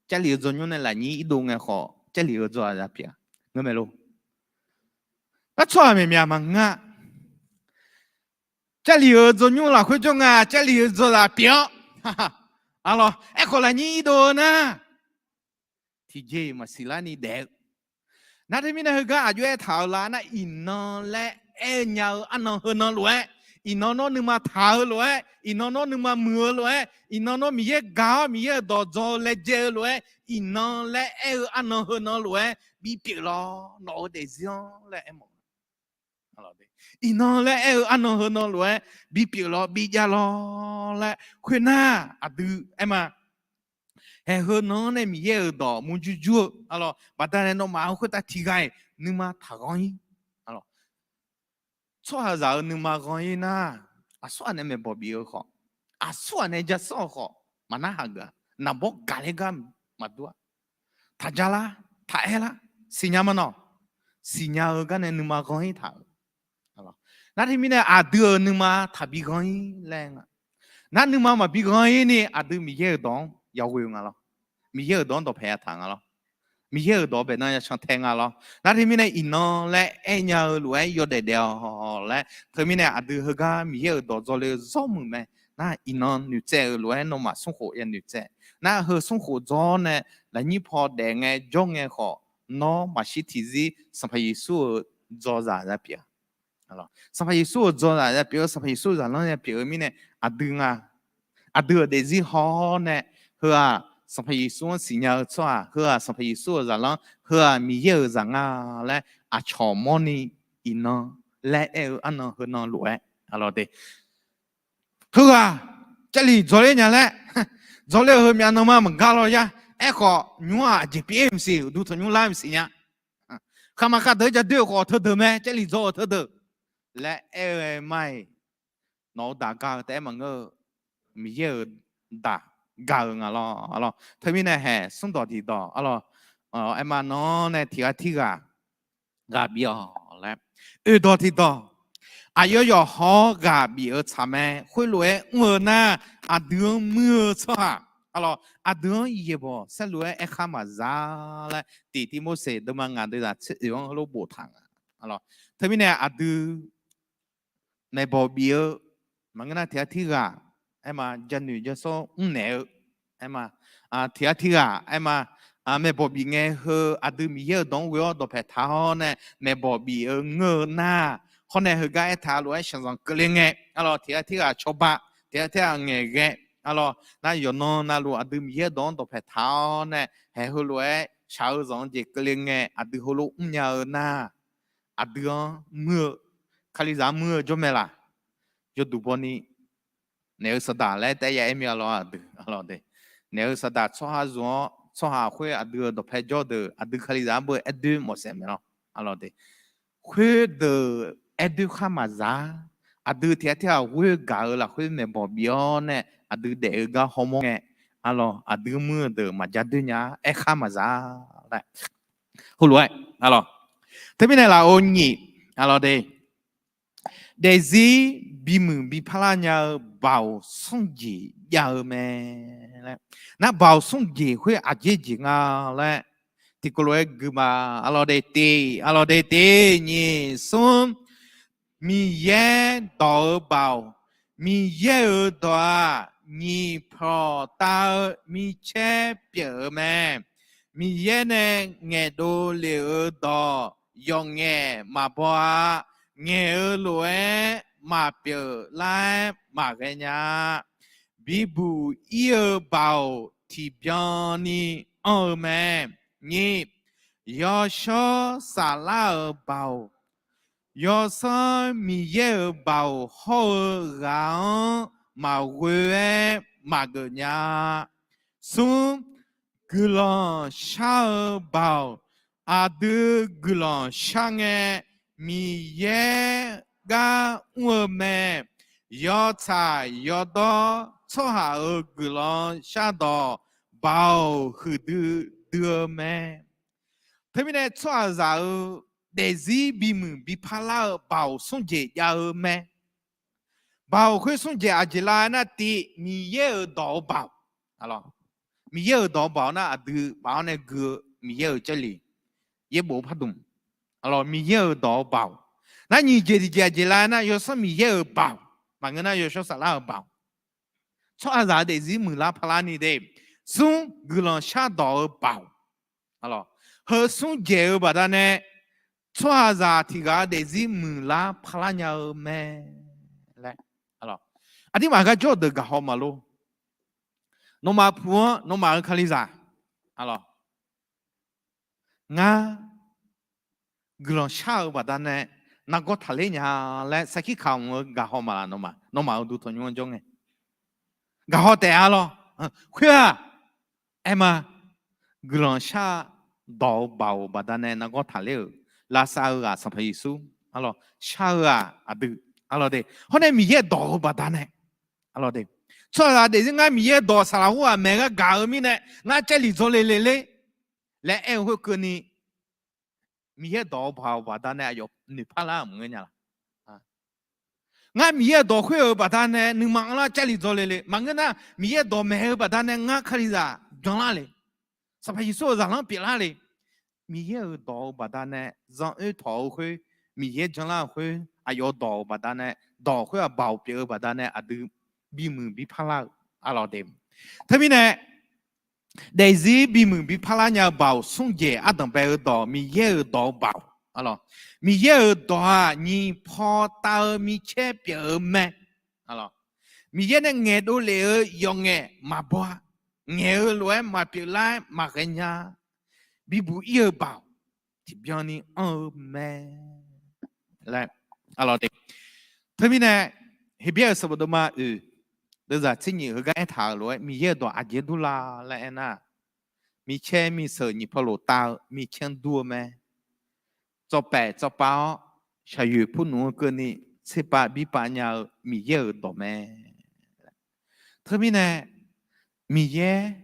Jarlif-euq dzawnymr nae lafnyir irdov ngae khawf Jarlif-euq dzaw zaq pyeuf-a, ngeur mae lor. Nar tsawrhaq myaqmyaq maqngeur-a. Jarlif-euq dzawnymr lafkhoer jawr nga Jarlif-euq dzaw zaq pyeuf-awr, arlawq, aerkhawf lafnyir irdov-eu nar, tiqjeq-iq maqsiq larni daef-eu. Nar teumirnae heugar aqjox-aer taq-eu lar nar, iqnan laer aer-eu nya-eu arnan heunan lof-aer, iqnan nawr nuima taq-eu lof-aer, iqnan nawr nuima muiq-eu lof-aer, iqnan nawr Miqyaer gaq-awr Miqyaer-euq dawq dzaw-eu laejae-eu lof-aer, iqnan laer aer-eu arnan heunan lof-aer bipyeuf lawr, nawq-euq daefzir-anr laer aermawf. Iqnan laer aer-eu arnan heunan lof-aer bipyeuf lawr, bijav lawr laer khoernar, aqdui aer ma. Haeq heunan-anr nae Miqyaer-euq dawq murjur jur-eu arlawq, baqdanae nawmaf-euq khoertav tiqghaq-iq nuima taqghanr-ir. Tsawrhaqzaq-euq nuima ghanr-ir nar, aqsurghaq nae maeqbawq bif-eu khawf, aqsurghaq nae ja sanr-eu khawf, maqnarhaq geuf-a. Naqbawr gaqler gar maqdur-a. taqja lar, taq-aer lar, siqnya ma nawq. Siqnya-eu gar nae nuima ghanr-ir taq-euq. Nar teumirnae aqdui-euq nuima taqbi ghanr-ir laer nga. Nar nuima maqbi ghanr-ir ni aqdui Miqyaer-euq dawq-anr yaghoe-eu nga lawr. Miqyaer-euq dawq-anr dawqpae yataq nga lawr. Miqyaer-euq dawq-anr baeqnan yacan tae nga lawr. Nar teumirnae iqnan laer aernya-eu lof-aer yawdaef daef-awq laer. Teumirnae aqdui heugar Miqyaer-euq dawq dzawle-eu zawr muiq mae. Nar iqnan noeqtsaev-euq lof-aer nawmaf smrkhof ya noeqtsaev. Nar heu smrkhof dzawr nae lafnyir paw daef ngae jawr ngae khawf, nawr maqshir tiqzir Sanqpaq Yeqsur-euq dzawzaq ya pyeuf. Sanqpaq Yeqsur-euq dzawzaq ya pyeuf-eu, Sanqpaq Yeqsur-euq zaqlanr ya pyeuf-eu mirnae, aqdui nga, aqdui-euq daefzir haw-awr nae, heu-aq Sanqpaq Yeqsur-anr siqnya-eu tsawrhaq, heu-aq Sanqpaq Yeqsur-euq zaqlanr, heu-aq Miqyaer-euq zaq nga laer aqcawq mawrni iqnan laer aer-eu arnan heunan lof-aer, aqlawq de. Heughaq Jarlif dzawler nya laer, dzawler-eu heumyav nanma maqgar law ya. Aerkhawf nymr-aq aqjeq pyeuf-ir maqsiq, uqduq tanqnymr lar maqsiq nya. Khaqmaq khaqdeuq-aer ja doer-euq khawf teudeuq mae, Jarlif dzaw-euq teudeuq laer aer-eu aer ma-iq, nawq-eu daq gar-eu taef-aer maqngeur-eu, Miqyaer-euq daq gar-eu nga lawr. Teumirnae haeq smrdawq tiqdawq, aqlawq, aer ma, nawr nae tiq ghaq tirghaq ghaq bif-awq laer. Oeqdawq tiqdawq, aqyawf yawqhawr ghaq bif-eu tsaq mae. Khoerlof-aer mr-eu nar, aqdui-anr muir-eu tsawrhaq, aqlawq, aqdui-anr yaeqbawq saerlu-aer aerkhar maqza laer, tiq Tivmorseq deuvma ngaq deuq zaq tser oeq-anr heulof boftaq nga. Teumirnae aqdui maeqbawq bif-eu, maqngeur nar tiq ghaq tirghaq, aer ma, janoeq jasawr mrnaeq-eu, aer ma, tiq ghaq tirghaq, aer ma, maeqbawq bif ngae heu aqdui Miqyaer-euq dawq-anr ghoe-awr dawqpae taq-awr nae maeqbawq bif-eu ngeur-eu nar, hawr nae heugar aertaq lof-aer shaqzanq keuvle ngae, aqlawq, tiq ghaq tirghaq cawba, tiq ghaq tirghaq ngaeqghae, aqlawq, nar yawqnan navluf aqdui Miqyaer-euq dawq-anr dawqpae taq-awr nae haeq heulof-aer shaq-eu zanq-eu jeq keuvle ngae aqdui heulof mrnya-eu nar, aqdui-anr muir-eu, Kalizaq-anr muir-eu jawr mae laq. Yawduq bawni naeq-eu saqdaq laer taef ya aer mir-a lawr, aqdui, aqlawq de. Naeq-eu saqdaq tsawrhaq zmq-awr, tsawrhaq khoer aqdui-euq dawqpae jawr deuq, aqdui Kalizaq-anr beu aerdui mawfsaef mae lawr, aqlawq de. Khoerdeuq aerdui khar maqza. Aqdui tiq ghaq tirghaq ghoer gaq-eu lafkhoer maeqbawq bif-awr nae aqdui daef-eu gar hawmawr ngae, aqlawq, aqdui muir-eu deuq maqja doer nya-a, aerkhar maqza laer. Heulof-aer, aqlawq, teumirnae lafov nyiq, aqlawq de. Daefzir bimuiq biparlar nya-eu baoq smrjeq jav-eu mae laer. Nar baoq smrjeq khoer aqjeq jeq nga laer tiqkawv lof-aer gui ma. Aqlawq de tiq, aqlawq de tiq, nyiq, smr. Miqyaer dawq-eu baoq. Miqyaer-euq dawq-aq, nyiq pawq tav-eu micaer pyeuf-eu mae. Miqyaer nae ngaeqdov lef-eu dawq yawqngaef maqbaw-a. Ngaeq-eu lof-aer maqpyeuf lar-aer maqghae nya-a. Bibuq ir-eu baoq tiqbyan ni anr-eu mae. Nyiq, yawshawr saflar-euq baoq. Yawsanr Miqyaer-euq baoq hawr-eu ghaq-anr maqghoe-aer maqgeuf nya-a. Smr, guiqlanq shar-eu baoq. Aqdui guiqlanq shar ngae, Miqyaer gar mr-eu mae. Yawtsaq yawdawr tsawrhaq-euq guiqlanq shardawq baoq huiqdui dui-eu mae. Teumirnae tsawrhaqzaq-euq daefzir bimuiq biparlar-eu baoq smrjeq jav-eu mae. Baoq khoer smrjeq aqjeq lav nar, tiq, Miqyaer-euq dawq-eu baoq. Miqyaer-euq dawq-eu baoq nar, aqdui paf-awr nae gui-eu Miqyaer-euq Jarlif, yaerbof pardmq. Aqlawq, Miqyaer-euq dawq-eu baoq. Nar nyiq jeq tiqjeq aqjeq lav nar, Yawsanr Miqyaer-euq baoq. Maqngeur nar, yawshawr saflar-euq baoq. Tsawrhaqzaq-euq daefzir muiqlar parlar ni de. Smr, guiqlanq shardawq-eu baoq. Heu smr dzaeq-eu baqdanae, tsawrhaqzaq tiq ghaq-euq daefzir muiqlar parlar nya-eu mae laer. Aqduimaf gar jawr-eu deuq gaqhaw maqlor. Nawmaf puq-anr nawmaf-euq Kalizaq, ngar guiqlanq shar-eu baqdanae nargawr taqler nya laer sarkir kamq-eu gaqhaw maqlaq nawmaf, nawmaf-euq duq tanqnymr-anr jawr ngae. Gaqhaw taef-a lawr. Khoer-aq, aer ma, guiqlanq shar dawq-eu baoq baqdanae nargawr taqler-euq, lavsav-eu ghaq Sanqpaq Yeqsur, shar-eu ghaq aqdui, hawr nae Miqyaer dawq-eu baqdanae, tsawrhaqzaq daefzir ngar Miqyaer dawq saqlaq khoerghaq maeq gar gaq-eu mirnae ngar Jarlif dzawle le ler. laer aer-eu khoerkeuvni, Miqyaer-euq dawq-eu baoq baqdanae aqyawf noeqpar lar-euq maqngeur nya laq? Ngar Miqyaer-euq dawq khoer-euq baqdanae nuima anrlar jarlif dzawle le. Maqngeur nar, Miqyaer-euq dawq maeq-eu baqdanae ngar Kalizaq janlar le. Sanqpaq Yeqsur-euq zaqlanr pyeuflar le. Miqyaer-euq dawq-eu baqdanae zanr oer tawq-eu khoer, Miqyaer janlar-euq khoer, aqyawf dawq-euq baqdanae, dawq khoer-aq baoq pyeuf-eu baqdanae aqdui bimuiq bi parlar-eu, arlawq de. Teumirnae, daefzir bimuiq bi parlar nya-eu baoq smr jeq ardanq bae-eu dawq, Miqyaer-euq dawq-eu baoq, arlawq. Miqyaer-euq dawq-aq nyiq paw tav-eu micaer pyeuf-eu mae. Miqyaer nae ngaeqdov lef-eu yawqngaef maqbaw-a. Ngaeq-eu lof-aer maqpyeuf lar-aer maqghae nya. Bibuq ir-eu baoq tiqbyan ni anr-eu mae laer, arlawq de. Teumirnae, Heqbyaer-euq sanqbof deuvma oeq, deuvzaq tser nyiq heugar aertaq-euq lof-aer, Miqyaer-euq dawq aqjeq dur la laer aernar, micaer miseuq nyiq paw lof tav-eu micaer dur-eu mae. Tsawv paef tsawv pav-awr, shaqyoeq pur nmq-eu keuvni tserpav birpav nya-eu Miqyaer-euq dawq mae. Teumirnae, Miqyaer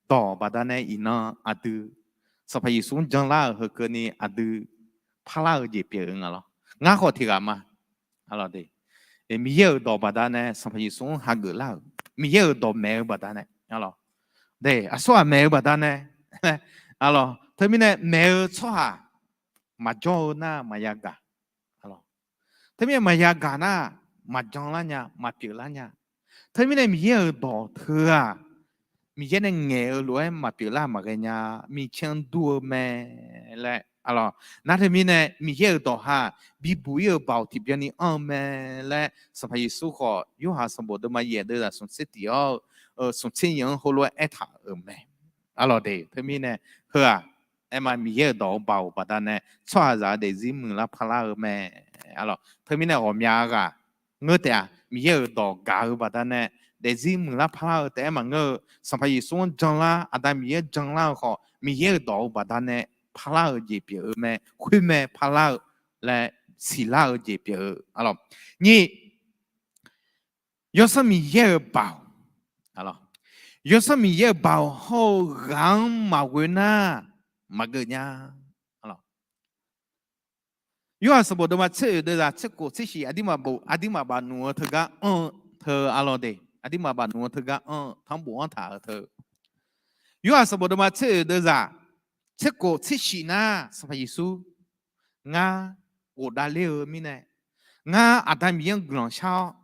dawq baqdanae iqnan aqdui, Sanqpaq Yeqsur-anr janlar-euq heukeuvni aqdui parlar-eu jeq pyeuf-eu nga lawr. Ngar khawf tiq ghaq ma. Miqyaer-euq dawq baqdanae Sanqpaq Yeqsur-anr hageuf lar-euq, Miqyaer-euq dawq maeq-eu baqdanae, arlawq, aqsurghaq maeq-eu baqdanae, arlawq, teumirnae maeq-eu tsawrhaq maqjawr-eu nar maqya gaq. Teumirnae maqya gaq nar, maqjan lar nya, maqpyeuf lar nya. Teumirnae Miqyaer-euq dawq teu-aq, Miqyaer nae ngaeq-eu lof-aer maqpyeuf lar maqghae nya, micaer-anr dur-eu mae laer, arlawq. Nar teumirnae Miqyaer-euq dawq ha, bibuq ir-euq baoq tiqbyan ni anr-eu mae laer, Sanqpaq Yeqsur khawf Yorhaq sanqbof deuvma yaeq deuvzaq smq tser tiq-awr, smq tser nyiq-anr heulof-aer aertaq-euq mae. Arlawq de, teumirnae heu-aq, aerma Miqyaer-euq dawq-eu baoq baqdanae tsawrhaqzaq-eu daefzir muiqlar parlar-eu mae. Arlawq, teumirnae ghawqmya ghaq ngeur taef-a. Miqyaer-euq dawq gaq-eu baqdanae daefzir muiqlar parlar-eu taef-aer maqngeur-eu, Sanqpaq Yeqsur-anr janlar, Aqda Miqyaer-anr janlar-eu khawf, Miqyaer-euq dawq-eu baqdanae parlar-eu jeq pyeuf-eu mae. Khoermae parlar-eu laer siqlar-eu jeq pyeuf-eu, arlawq. Nyiq, Yawsanr Miqyaer-euq baoq, Yawsanr Miqyaer-euq baoq hawr-eu ghaq-anr maqghoe nar maqgeuf nya. Yorhaq sanqbof deuvma tser oeq deuvzaq tser khof tser shiq, aqduimaf baf nmq-eu teugar anr-eu teu, arlawq de, aqduimaf baf nmq-eu teugar anr-eu tanrbof-anr taq-eu teu. Yorhaq sanqbof deuvma tser oeq deuvzaq tser khof tser shiq nar, Sanqpaq Yeqsur, ngar ghofdav ler-eu mirnae, ngar Aqda Miqyaer-anr guiqlanq shar-awr,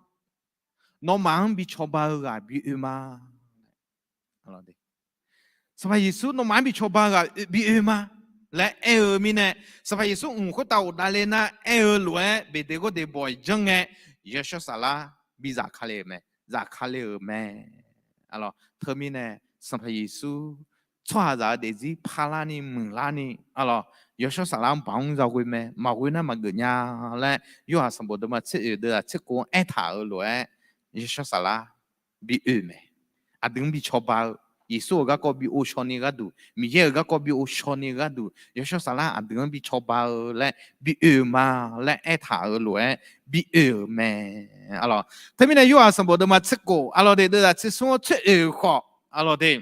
nawmaf-anr bi cawba-eu ghaq bi oe ma. Sanqpaq Yeqsur nawmaf-anr bi cawba-eu ghaq bi oe ma laer aer-eu mirnae, Sanqpaq Yeqsur mq khoertav ghofdav ler nar aer-eu lof-aer Beqdeqgawrdeq bawq-iq janr ngae, Yawshawr Saflar bi zafkale-euq mae, zafkale-euq mae. Teumirnae Sanqpaq Yeqsur tsawrhaqzaq-eu daefzir parlarni muiqlarni, arlawq, Yawshawr Saflar-anr baq-anr yaghoe mae, maqghoe nar maqgeuf nya laer Yorhaq sanqbof deuvma tser oeq deuvzaq tser khof-anr aertaq-euq lof-aer, Yawshawr Saflar bi oe mae. Aqdui-anr bi cawba-eu, Yeqsur-euq garkawv bi ghovshaw ni gharduq, Miqyaer-euq garkawv bi ghovshaw ni gharduq, Yawshawr Saflar aqdui-anr bi cawba-eu laer bi oe-eu ma laer aertaq-euq lof-aer bi oe-euq mae. Arlawq, teumirnae Yorhaq sanqbof deuvma tser khof, arlawq de, deuvzaq tser smr-anr tser oeq khawf, arlawq de,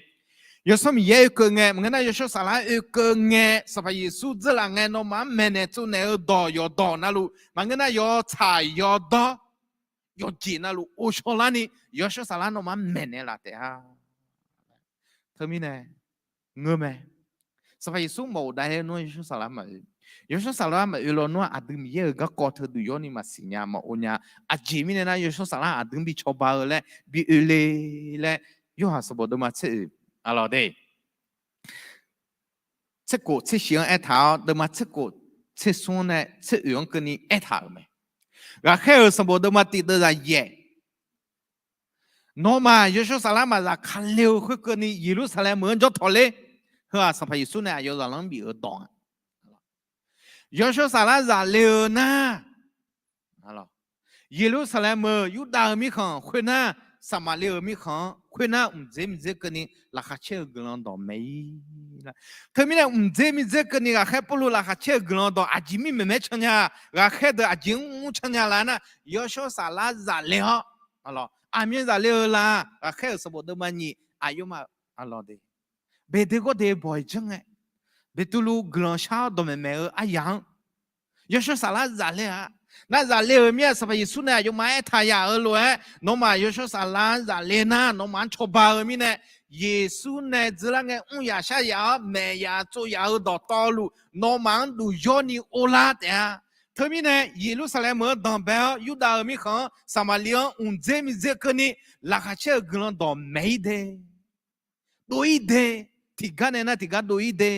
Yawsanr Miqyaer oekeuv ngae, maqngeur nar Yawshawr Saflar oekeuv ngae, Sanqpaq Yeqsur dzeurlaf ngae, nawmaf-anr maeqnaeq tsovnaeq-eu dawq yawqdawq navluf, maqngeur nar yawtsaq yawdawr yawqjeq navluf ghovshaw larni, Yawshawr Saflar nawmaf-anr maeqnaeq laf taef-a. Teumirnae ngeur mae. Sanqpaq Yeqsur maqghofdav-aer nar Yawshawr Saflar maqoe. Yawshawr Saflar maqoe lawnmr-aq, aqdui Miqyaer-euq garkawv teudui yawr ni maqsiq nya maqghov nya. Aqjeq mirnae nar Yawshawr Saflar aqdui-anr bi cawba-eu laer bi oe le laer, Yorhaq sanqbof deuvma tser oeq, arlawq de, tser khof tser shiq-anr aertaq-awr, deuvma tser khof tser smr nae tser oeq-anr keuvni aertaq-euq mae. Ghaqkhaer-euq sanqbof deuvma tiq deuvzaq yaef, nawmaf Yawshawr Saflar maqzafkale-eu khoerkeuvni Yeqlursaqlaeq meuq-anr jawr tawq ler. Heu-aq Sanqpaq Yeqsur nae aqyawf zaqlanr bif-eu dawq-a. Yawshawr Saflar zaf le-eu nar, Yeqlursaqlaeq meuq Yurdav-euq mirkhanq khoernar, Saqmaqli-euq mirkhanq-anr khoernar, mqdzer miqdzer keuvni laqkhaq caer-eu guiqlanq dawq mae-ir. Teumirnae mqdzer miqdzer keuvni ghaqkhaer Pawrluv laqkhaq caer-eu guiqlanq dawq aqjeq mirmaqmaer can nya. Ghaqkhaer deuq aqjeq mrmr can nya lar nar, Yawshawr Saflar zaf le-awr, aqmyan zaf le-eu la. Ghaqkhaer-euq sanqbof deuvma nyiq, aqyawfmaf, arlawq de, Beqdeqgawrdeq bawq-iq janr ngae, Beqtuvluv guiqlanq shar-awr dawqmaeq maeq-eu aryaq-anr yawshawr saflar zaf ler-a. Nar zaf le-euq mir-aq, Sanqpaq Yeqsur nae aqyawfmaf aertaq yaf-euq lof-aer, nawmaf yawshawr saflar zaf ler nar, nawmaf-anr cawba-eu mirnae, Yeqsur nae dzeurlar ngae mr yaf shar yaf-awr maeq yaf tsov yaf-eu dawqtawvluf, nawmaf-anr duq yawrni or lar taef-a. Teumirnae, Yeqlursaqlaeq meuq-anr danqbae-awr, Yurdav-euq mirkhanq-anr, Saqmaqliv-anr mqdzer miqdzer keuvni, laqkhaq caer-eu guiqlanq dawq maeq-ir de, dov-ir de, tiqgar nae nar tiqgar dov-ir de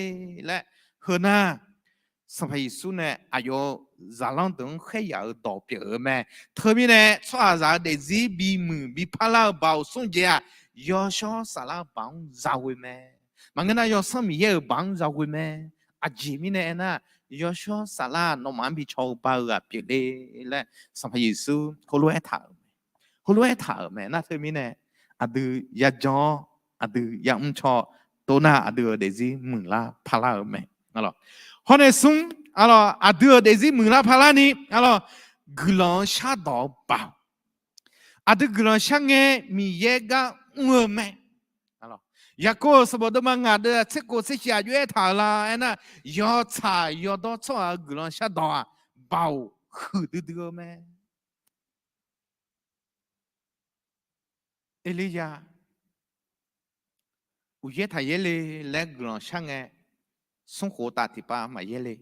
laer, heu nar, Sanqpaq Yeqsur nae aqyawf-euq zaqlanr deuq-anr khaer yaf-euq dawq pyeuf-eu mae. Teumirnae, tsawrhaqzaq-eu daefzir bimuiq biparlar-eu baoq smr jeq-aq, yawshawr saflar-eu baoq-anr zaghoe mae. Maqngeur nar, Yawsanr Miqyaer-euq baoq-anr zaghoe mae. Aqjeq mirnae aernar, yawshawr saflar nawmaf-anr bi caw-eu bar-eu ghaq pyeuf le laer, Sanqpaq Yeqsur heulof-aer taq-euq mae. Heulof-aer taq-euq mae. Nar teumirnae, aqdui yajan-awr, aqdui yamr caw, tov nar aqdui-euq daefzir muiqlar parlar-eu mae. Hawr nae smr, aqdui-euq daefzir muiqlar parlar ni, guiqlanq-anr shardawq-eu baoq. Aqdui guiqlanq shar ngae Miqyaer gar mr-eu mae. Yaqkov-euq sanqbof deuvma ngaq deuv-aq tser kof tser shif aqjox aertaq-euq la aernar, yawtsaq yawdawr tsawrhaq-euq guiqlanq shardawq-aq, baoq huiqdui dui-eu mae. Erlirya uqyaer taqyaer le laer guiqlanq shar ngae, smr khof taf tiqpav maqyaer le.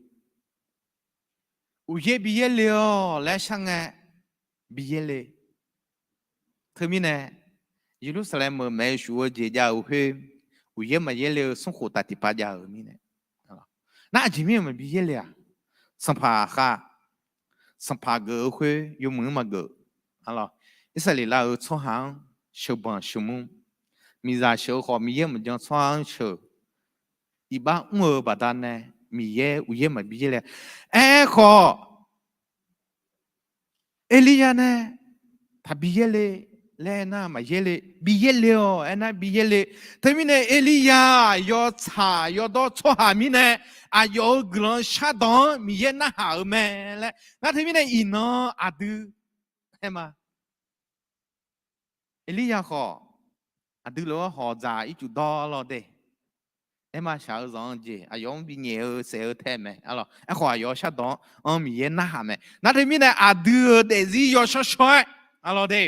Uqyaer bi yaer le-awq laer shar ngae, bi yaer le. Teumirnae, Yeqlursaqlaeq meuq maeq-eu shuf-eu jeq jav-euq khoer, uqyaer maqyaer le-eu smr khof taf tiqpav jav-euq mirnae. Nar aqjeq mirnae maqbi yaer le-aq, sanqpaq khav, sanqpaq geuf-eu khoer yawmuiq-anr maqgeuf. Irsaqleqlav-euq tsawrhaq-anr sheuqbanq sheuqmur, miqzaq sheuq-eu khawf Miqyaer maqjan tsawrhaq-anr sheuq, iqbax mr-eu baqdanae Miqyaer uqyaer maqbi yaer le. Aerkhawf, Erlirya nae taqbi yaer le laer aernar maqyaer le, bi yaer le-awq aernar bi yaer le. Teumirnae Erlirya yawtsaq yawdawr tsawrhaq mirnae aqyawf-euq guiqlanq shardawq-anr Miqyaer narhaq-euq mae laer. Nar teumirnae iqnan aqdui aer ma. Erlirya khawf, aqdui lof-aer hawq dzaq ircuf dawr lawr de. Aer ma shaq-eu zanq-anr jeq aqyawf-anr binyaef-eu saef-eu tae mae. Aerkhawf aqyawf-euq shardawq-anr Miqyaer narhaq mae. Nar teumirnae aqdui-euq daefzir yawshawr shawr-aer, aqlawq de,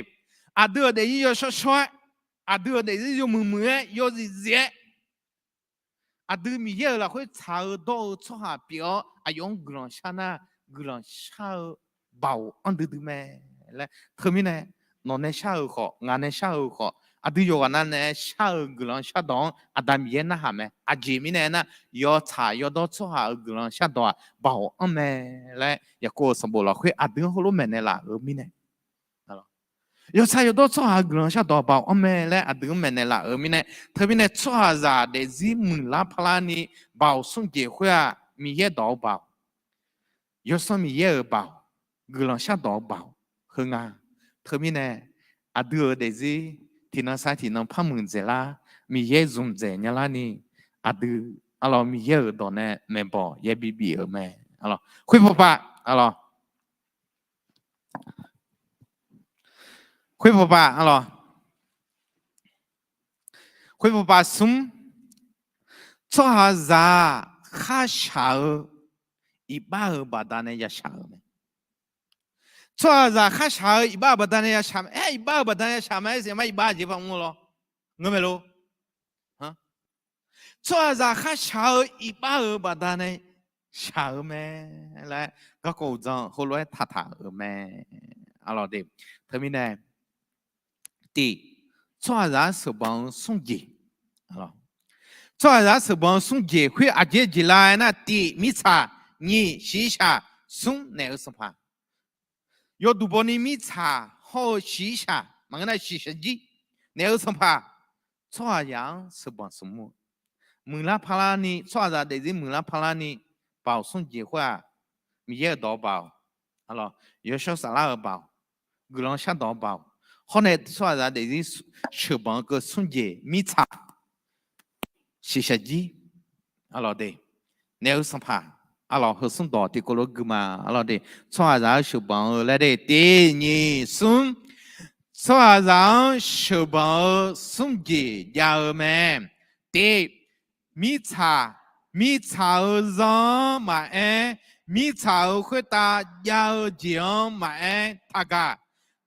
aqdui-euq daefzir yawshawr shawr-aer, aqdui-euq daefzir yawmuiq muiq-aer yawzif zif-aer, aqdui Miqyaer-euq lafkhoer tsaq-eu dawr-eu tsawrhaq pyeuf-awr aqyawf-anr guiqlanq shar nar, guiqlanq shar-eu baoq anr duidui mae laer. Teumirnae, nawq nae shar-euq khawf, ngaq nae shar-euq khawf, aqdui yawqghaq nav nae shar-euq guiqlanq shardawq-anr Aqda Miqyaer narhaq mae. Aqjeq mirnae aernar, yawtsaq yawdawr tsawrhaq-euq guiqlanq shardawq-aq baoq anr mae laer Yaqkov-euq sanqbof lafkhoer aqdui-anr heulof maeqnaeq laf-euq mirnae, yawtsaq yawdawr tsawrhaq-euq guiqlanq shardawq baoq anr mae laer aqdui-anr maeqnaeq laf-euq mirnae, teumirnae tsawrhaqzaq daefzir muiqlar parlar ni baoq smr jeq khoer-aq, Miqyaer dawq-eu baoq, Yawsanr Miqyaer-euq baoq, guiqlanq shardawq-eu baoq heu nga. Teumirnae aqdui-euq daefzir tiqnan sar tiqnan par muiqdzaeq lar, Miqyaer zmqdzaeq nya larni, aqdui arlawq Miqyaer-euq dawq nae maeqbawq yaer bibif-euq mae. Khoer pawpav, arlawq, khoer pawpav, arlawq, khoer pawpav smr, tsawrhaqzaq kharshaq-eu iqbax-euq baqdanae yashaq-euq mae. Tsawrhaqzaq kharshaq-eu iqbax-euq baqdanae yashaq mae. Aer, iqbax-euq baqdanae yashaq mae. Aer, siqma iqbax jeq paq mr-eu lawr, ngeur mae lor. Tsawrhaqzaq kharshaq-eu iqbax-euq baqdanae shaq-eu mae laer garkawv uqdzan heulof-aer taqtaq-euq mae. Arlawq de, teumirnae, tiq, tsawrhaqzaq-anr sheuqbanq-eu smr jeq. Tsawrhaqzaq-anr sheuqbanq-eu smr jeq khoer aqjeq jeq la aernar, tiq mirtsaq, nyiq shiqshaq, smr naeq-eu sanqpaq. Yawduq bawni mirtsaq hawr-eu shiqshaq maqngeur nar shiqshaq jir naeq-eu sanqpaq, tsawrhaqzaq-anr sheuqbanq sheuqmur-eu, muiqlar parlar ni tsawrhaqzaq daefzir muiqlar parlar ni, baoq smr jeq khoer-aq, Miqyaer-euq dawq-eu baoq, yawshawr saflar-euq baoq, guiqlanq shardawq-eu baoq, hawr nae tsawrhaqzaq daefzir sheuqbanq-eu keuv smr jeq mirtsaq, shiqshaq jir, arlawq de, naeq-eu sanqpaq, arlawq heu smr dawq tiqkawv lof gui ma, arlawq de, tsawrhaqzaq-anr sheuqbanq-eu laer de, tiq nyiq smr, tsawrhaqzaq-anr sheuqbanq-eu smr jeq jav-eu mae. Tiq, mirtsaq Mirtsaq-euq zanr-anr maqaer, mirtsaq-euq khoertav jav-eu jeq-anr maqaer taqgaq.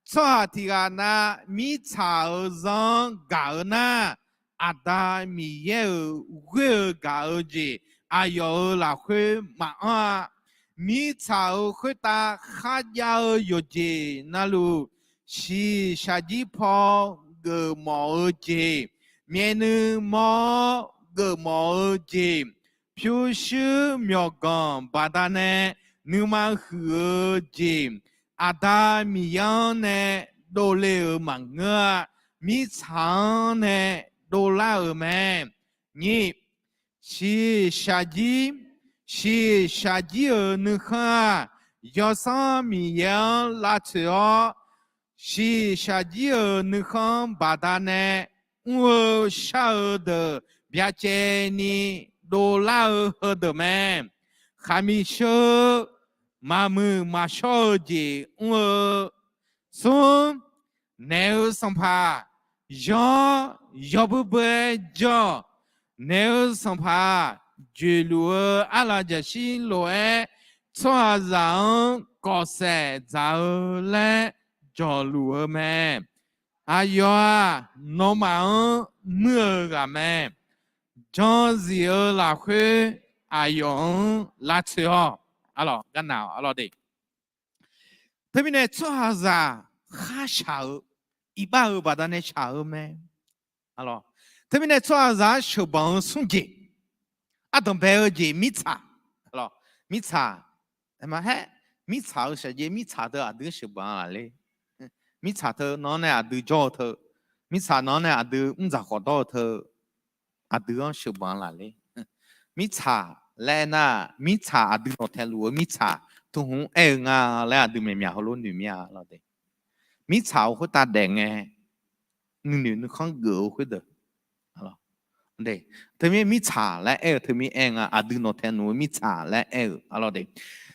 Tsawrhaq tiq ghaq na mirtsaq-euq zanr-anr gaq-eu nar, Aqda Miqyaer-euq ghoer-eu gaq-eu jeq aqyawf-euq lafkhoer maqanr-a. Mirtsaq-euq khoertav kharjav-eu yawqjeq navluf, shiqshaq jir paw geufmawf-eu jeq, myavnuiv mawr-awr geufmawf-eu jeq, pyurshuir myawqganq baqdanae nuima huiq-eu jeq, Aqda Miqyaer-anr nae dovle-euq maqngeur-a. Mirtsaq-anr nae dovlar-euq mae. Nyiq, shiqshaq jir, shiqshaq jir-euq nuikhanr-aq, Yawsanr Miqyaer-anr lavtsoeq-awr, shiqshaq jir-euq nuikhanr baqdanae mr-eu shar-eu deuq byacaevni dovlar-eu heudeuq mae. Khaqmiq sheu, maqmuiq maqshawr-eu jeq mr-eu, smr, naeq-eu sanqpaq yanr, yawbui bui-aer jawr, naeq-eu sanqpaq joeqluf-eu arlaqjaqshir lof-aer tsawrhaqzaq-anr kawfsaef dzaq-eu laer jawqluf-eu mae. Aqyawf-aq, nawmaf-anr muir-eu ghaq mae. Janzif-eu lafkhoer aqyawf-anr lavtsoeq-awq. Arlawq, garnaq-awq, arlawq de. Teumirnae tsawrhaqzaq kharshaq-eu, iqbax-euq baqdanae shaq-eu mae. Teumirnae tsawrhaqzaq-anr sheuqbanq-eu smr jeq, ardanq bae-eu jeq mirtsaq. Mirtsaq, aer, mirtsaq-eu shaqjaev mirtsaq teu aqdui-anr sheuqbanq-a laf ler. Mirtsaq teu nawr nae aqdui jawr-eu teu, mirtsaq nawr nae aqdui mrdzaq khawf dawr-eu teu, aqdui-anr sheuqbanq-a laf ler. Mirtsaq laer aernar, mirtsaq aqdui nawqtae luf-eu mirtsaq tmhmq-anr aer-eu nga laer aqdui myaqmyaq heulof noeq mir-a lawq de. Mirtsaq-euq khoertav daefngae nuinoeq nuikhanr geuf-eu khoerdeuq. Teumirnae mirtsaq laer aer-eu teumir aer nga, aqdui nawqtae luf-eu mirtsaq laer aer-euq arlawq de.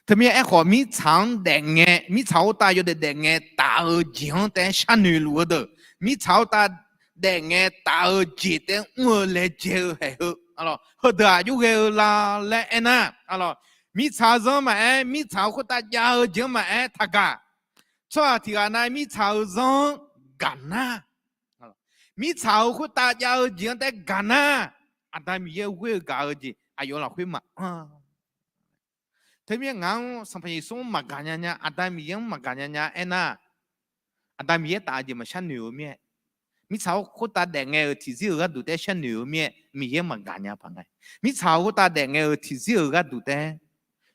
Teumirnae aerkhawf mirtsaq-anr daefngae, mirtsaq khoertav yawdaef daefngae taf-eu jeq-anr taef-aer sharnoeq luf-eu deuq, mirtsaq khoertav daefngae taf-eu jeq taef-aer mr-eu laejae-eu haeq heu, heudeuq aqjox ghae-eu la laer aernar, mirtsaq-eu zanr maqaer, mirtsaq-euq khoertav jav-eu jeq-anr maqaer taqgaq. Tsawrhaq tiq ghaq na mirtsaq-eu zanr-anr gaqnar, mirtsaq-euq khoertav jav-eu jeq-anr taef-aer gaqnar, Aqda Miqyaer ghoer-eu gaq-eu jeq aqyawf lafkhoer maqanr. Teumirnae ngaq-anr Sanqpaq Yeqsur-anr maqgaq nya nya, Aqda Miqyaer-anr maqgaq nya nya aernar, Aqda Miqyaer taf-eu jeq maqshar noeq-eu mir-aer, mirtsaq-euq khoertav daefngae-euq tiqzir-euq gharduq taef-aer sharnoeq-eu mir-aer Miqyaer maqgaq nya paq nga. Mirtsaq-euq khoertav daefngae-euq tiqzir-euq gharduq taef-aer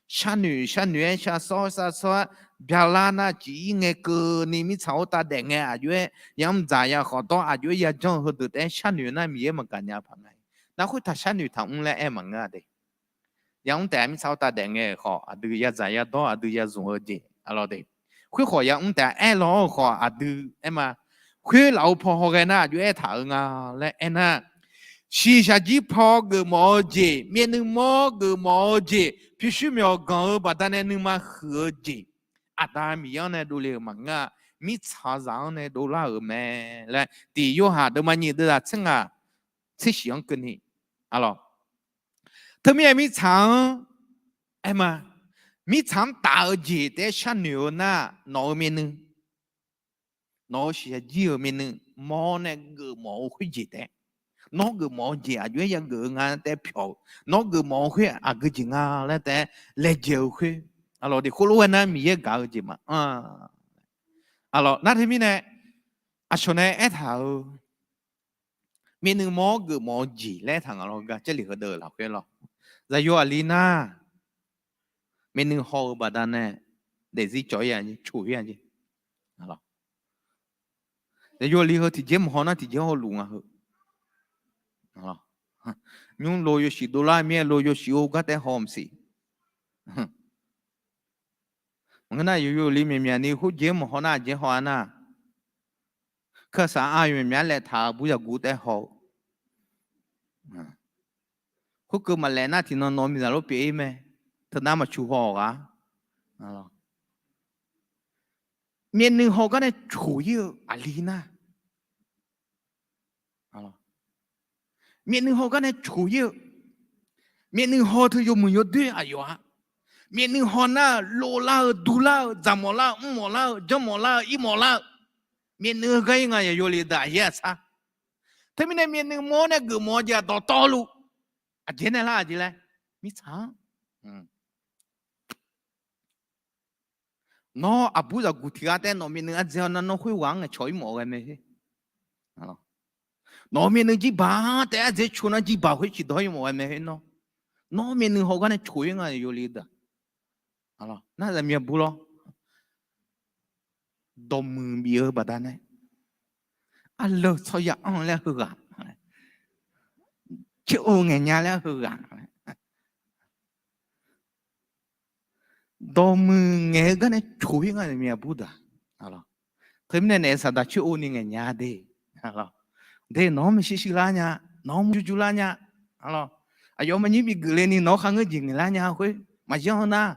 sharnoeq sharnoeq-aer shar sawr shar sawr-aer byalar nar, ciq ir ngae keuvni mirtsaq khoertav daefngae aqjox-aer yamr dzaq ya khawf dawr, aqjox-aer yajanr-eu heudeuq taef-aer sharnoeq nar Miqyaer maqgaq nya paq nga. Nar khoertaq sharnoeq taqmr laer aer maqngeur-a de. Yamr taef-a mirtsaq khoertav daefngae-euq khawf aqdui yadzaq yadawr, aqdui yazmq-eu jeq arlawq de. Khoerkhawf yamr taef-a aerlawr-eu khawf aqdui aer ma. Khoer laf-eu paw hawghae nar aqjox aertaq-eu nga laer aernar, shiqshaq jir paw geufmawf-eu jeq, myavnuiv mawr geufmawf-eu jeq, pyurshuir myawqganq-eu baqdanae nuima huiq-eu jeq, Aqda Miqyaer-anr nae dovle-euq maqngeur-a. Mirtsaqzaq-anr nae dovlar-euq mae laer tiq Yorhaq deuvma nyiq deuvzaq tser ngaq tser shiq-anr keuvni arlawq. Teumirnae mirtsaq-anr aer ma, mirtsaq-anr taf-eu jeq taef-aer sharnoeq-eu nar, nawq-euq myavnuiv, nawq-euq shiqshaq jir-euq myavnuiv mawr nae geufmawf-eu khoerjeq taef-aer, nawr geufmawf-eu jeq aqjox-aer yageuf-eu nga taef-aer pyawq-eu, nawr geufmawf-eu khoer aqgeu jeq nga laer taef-aer laejae-eu khoer, arlawq de, khoerlof-aer nar Miqyaer gaq-eu jeq maqanr-a. Arlawq nar teumirnae aqcawq nae aertaq-euq, myavnuiv mawr geufmawf-eu jeq laer aertaq ngaq lawr gar Jarlif heudeuq-euq lafkhoer lawr, zaqyo aqli nar, myavnuiv haw-eu baqdanae daefzir cawq-ir-a jeq, coq-ir-a jeq. Zaqyo aqli heu tiqjeq maqhaw nar tiqjeq hawluf nga heu. Nymr lo yawshuif dovlar mir-aer lo yawshuif-eu gar taef haw maqsiq. Maqngeur nar yawyo aqli myaqmyaq ni khoerjeq maqhaw nar aqjeq haw-a nar, keursaq-aq yawmyaq myaq laeftaq-eu buq yaqguv taef haw-eu. Khoerkeuv maqlaef nar tiqnan nawq-eu miqzaq lof pyeuf-ir mae. Teunar maqcuq haw-awq ghaq. Myavnuiv haw gar nae coq-ir-eu aqli nar, myavnuiv haw gar nae coq-ir-eu, Myavnuiv haw teu yawmuiq yawdoer aqyawf-a. Myavnuiv haw nar-eu, lovlar-eu, durlar-eu, dzaqmawf lar-eu, mrmawf lar-eu, janrmawf lar-eu, irmawf lar-eu, myavnuiv-eu gar ir nga yawqyo le deuq aqyaer-aq sar. Teumirnae myavnuiv mawr nae geufmawf-eu jeq-aq dawqtawvluf aqjeq nae lar-aq jeq laer mirtsaq-anr Nawr aqbur zaqguq tiq ghaq taef nawq myavnuiv ardzae-awr nar, nawr khoerghaq-anr ngaeqcawq ir mawf ghae mae khoer. Nawq-eu myavnuiv jirbaq taef ardzae co nar, jirbaq khoer ciqdawq ir mawf ghae mae khoer nawr. Nawr myavnuiv hawgar nae coq-ir nga yawqyo le deuq-aq. Nar zaqmiq aqbur lawr, dawqmuiq bif-eu baqdanae, arleuq tsawrya anr laer heughaq, tser-o ngaeq nya laer heughaq, dawqmuiq ngaeq-eu gar nae coq-ir nga zaqmiq aqbur deuq-aq. Teumirnae naef saqdaq tser-o ni ngaeq nya de. De nawq-anr maeqshi shuir lar nya, nawq-anr murjur jur lar nya. Aqyawf maqnyir bigeuf le ni nawq-anr kharngeur jeq ngaeq lar nya khoer maqyanr-eu nar,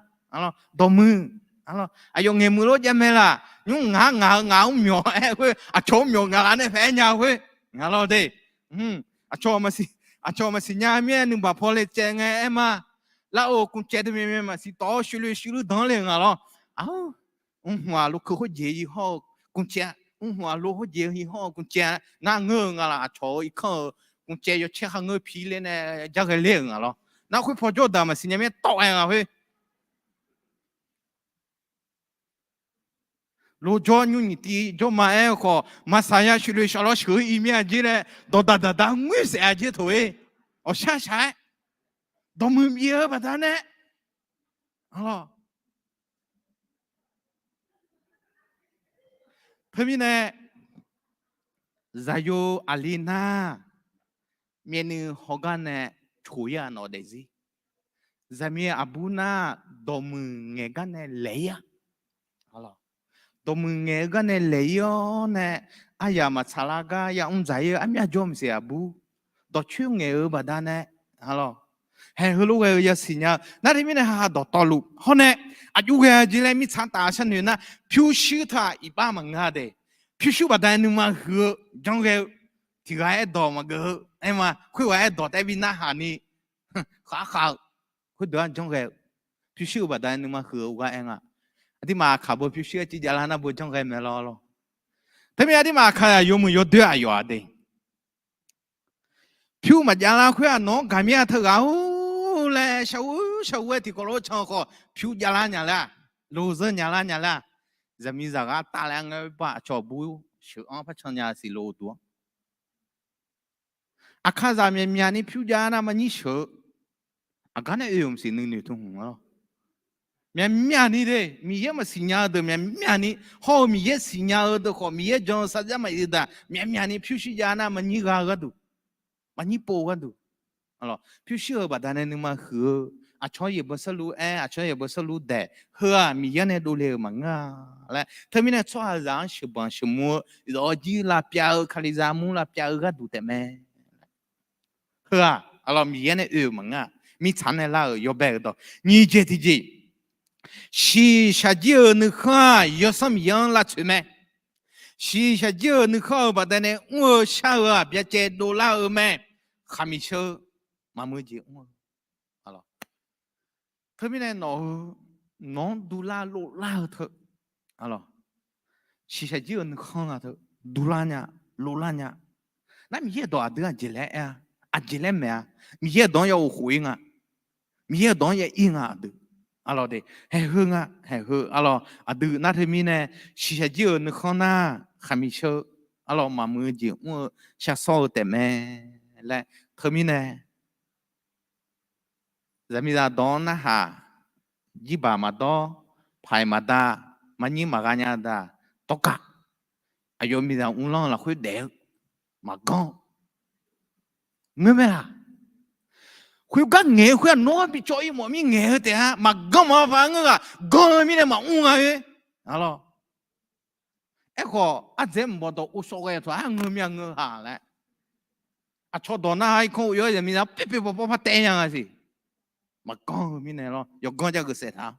dawqmuiq, aqyawf ngaeq muiq lof jav mae laq. Nymr ngaq ngaq-eu ngaq-anr myawq-aer khoer, aqcawq-anr myawq ngaq laf nae faef-aer nya khoer, ngaq lawr de. Aqcawq maqsiq nya mir-aer nuibaq paw le caev ngae aer ma. Lar-eu kmqcaev teu myav myav maqsiq tawf-awr shuirluiv shuirluiv danq le-eu ngaq lawr. Aq, mrhmq aqlo keuv khoerjeq-ir hawr-eu kmqcaev, mrhmq aqlo khoerjeq-ir hawr-eu kmqcaev ngar ngeur-eu nga laf. Aqcawq-euq irkanr-euq kmqcaev yawcaer kharngeur pi ler nae jar ghae ler-euq ngaq lawr. Nar khoer paw jawr daq maqsiq nya mir-aer tawv-aer nga khoer. Lojawr nymr nyiq tiv jawr ma aer-eu khawf, maqsaqya shuirluiv shawqlawr sheuq-eu ir mir-a jer laer dawqdaq daqdaq ngoer saef-a jer teu-ir. Awqshar shaq-aer dawqmuiq bif-eu baqdanae, teumirnae zaqyo aqli nar, myavnuiv hawgar nae coq-ir-a nawq daefzir. Zaqmiq aqbur nar, dawqmuiq ngaeq gar nae laeq-ir-a. Dawqmuiq ngaeq-eu gar nae laeq-ir-awr nae, aryaq maqtsaq lar gar yamr dzaq-ir-eu armyavjawr maqsiq aqbur, dawqcoer ngaeq-eu baqdanae, aqlawq, haeq heulof ghae-eu yasiq nya-eu nar, teumirnae haha dawqtawvluf hawr nae, aqjox ghae-a jeq laer mirtsaq taf sharnoeq nar, pyurshuir teu-aq iqbax maqngeur-a de. Pyurshuir baqdanae nuima huiq-eu janr ghae-eu, tiq ghaq aerdawq maqgeuf-eu aer ma, khoerghaq aerdawq taef bi narhaq ni khaq khav-eu, khoerdeuq-anr janr ghae-eu, pyurshuir-eu baqdanae nuima huiq-eu gar aer nga. Aqduimaf aqkaq beu pyurshuir-aer civ javlar nar beu janr ghae mae lawr lawr. Teumirnae aqduimaf aqkaq-aq yawmuiq yawdoer aqyawf-a de. Pyur maqjav lar khoer-aq nawq-anr gaqmir-a teughaq-or laer shar-ur shar-ur-aer tiqkawv lof can khawf pyur javlar nya laer-aq, lozeur nya lar nya laer-aq, zaqmiqzaq ghaq tavlaer ngae bar aqcawq bur sheuq-anr par can nya siq loq duq-anr. Aqkaqzaq myaqmyaq ni pyur jav nar maqnyir sheuq-eu, aqgar nae oe-euq maqsiq nuinoeq tmq-a lawr. Myaqmyaq ni de, Miqyaer maqsiq nya-eu deuq myaqmyaq ni, hawr-eu Miqyaer siqnya-eu deuq khawf, Miqyaer jan-eu sarjax maqoe daq, myaqmyaq ni pyurshuir jav nar maqnyir gha-eu gharduq, maqnyir pov-eu gharduq, pyurshuir-euq baqdanae nuima huiq-eu, aqcawq-anr yaeqbawq sarluf aer, aqcawq-anr yaeqbawq sarluf daeq, heu-aq Miqyaer nae dovle-euq maqngeur-a laer, teumirnae tsawrhaqzaq-anr sheuqbanq sheuqmur-eu zawq-eu jir lavpyav-eu, kalizaq mur lavpyav-eu gharduq taefmae. Heu-aq aqlawq Miqyaer nae oe-euq maqngeur-a. Mirtsaq nae lar-euq yawbae-euq dawq nyiq jeq tiqjeq, shiqshaq jir-euq nuikhanr-aq Yawsanr Miqyaer-anr lavtsoeq mae. Shiqshaq jir-euq nuikhanr-euq baqdanae mr-eu shar-eu-aq byacaevdov lar-eu mae. Khaqmiq sheu-eu maqmuiq jeq mr-eu. Teumirnae nawq-eu, nawq-anr duvlar lovlar-eu teu, shiqshaq jir-euq nuikhanr nga teu, duvlar nya, lovlar nya. Nar Miqyaer dawq aqdui aqjeq laer aer-a, aqjeq laer maeq-a. Miqyaer dawq-anr ya ghof khof-ir nga, Miqyaer dawq-anr ya ir nga aqdui. Aqlawq de, haeq heu nga, haeq heu aqlawq aqdui nar teumirnae shiqshaq jir-euq nuikhanr nar, khaqmiq sheu-eu aqlawq maqmuiq-eu jeq mr-eu shar sawr-eu taefmae laer teumirnae zaqmiqzaq dawq-anr narhaq, jirbaq maqdawr, paiq maqda, maqnyir maqgha nya da, dawrgaq, aqyawf miqzaq uvlanr-eu lafkhoer daef-eu maqganr-eu ngeur mae laq? Khoergar ngaeq-eu khoer-aq nawr-anr bicawv-ir mawf mir ngaeq-eu taef-a maqganr maqpar ngeur ghaq ganr-eu mirnae maqmr nga-oe. Aqlawq, aerkhawf ardzaeq mqbawq dawq uvshawr ghae tawq-a ngeur mir-a ngeur ha laer, aqcawq dawq narhaq irkanr oe-awr zaqmiqzaq pyaev pyaev pawv pawv par taev nya nga siq. Maqganr-eu mirnae lawr, yawqganr jav geuf saef taq-a.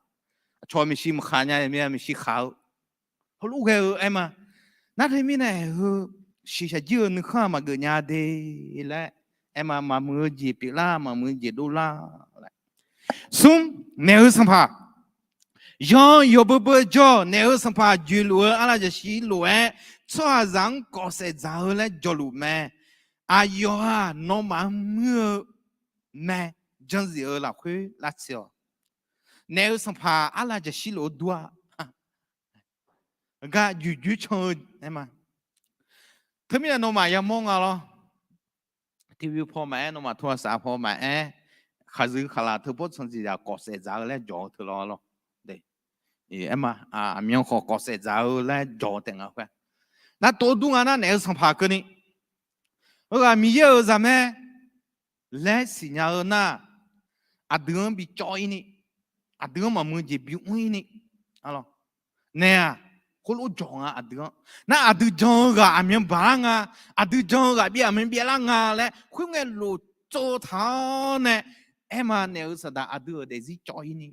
Aqcawq maeqshi maqkhaq nya-eu mirnae maeqshi khaq-eu, heulof ghae-eu aer ma. Nar teumirnae heu shiqshaq jir-eu nuikhanr-aq maqgeuf nya de laer Aerma maqmuiq-eu jeq pyeuflar, maqmuiq-eu jeq dovlar laer. Smr, naef-eu sanqpaq. Yanr yawbeu beu jawr, naef-eu sanqpaq joeqluf-eu arlav jaqshir lof-aer, tsawrhaqzaq-anr kawf saef dzaq-eu laer jawqluf mae. Aqyawf-aq, nawmaf-anr muir-eu mae, janzif-eu lafkhoer lavtsoeq-awq. Naef-eu sanqpaq arlav jaqshir lof-eu dur-a. Gar juiq juir can-eu aer ma. Teumirnae nawmaf yamawr nga lawr. TV paw maqaer, nawmaf tawsaf paw maqaer, khaqzuiq khaqlaq teu bawrtsanq jeqzaq kawf saef dzaq-eu laer jawq-eu teu lawr lawr. Aerma, aqmyan khawf kawf saef dzaq-eu laer jawq-eu taef nga khoer. Nar tov dur nga nar, naef-eu sanqpaq keuvni, heughaq Miqyaer-euq zaq mae laer siqnya-eu nar, aqdui-anr bicawv-ir ni, aqdui-anr maqmuiq jeq bimr-ir ni, naeq-aq, khoerlof jawq nga aqdui-anr. Nar aqdui jan-eu ghaq aqmyan baqlar nga, aqdui jan-eu ghaq byav aqmyan byav lar nga laer khoerngae loftsov taq-awr nae, aerma naef-eu saqdaq aqdui-euq daefzir cawv-ir ni,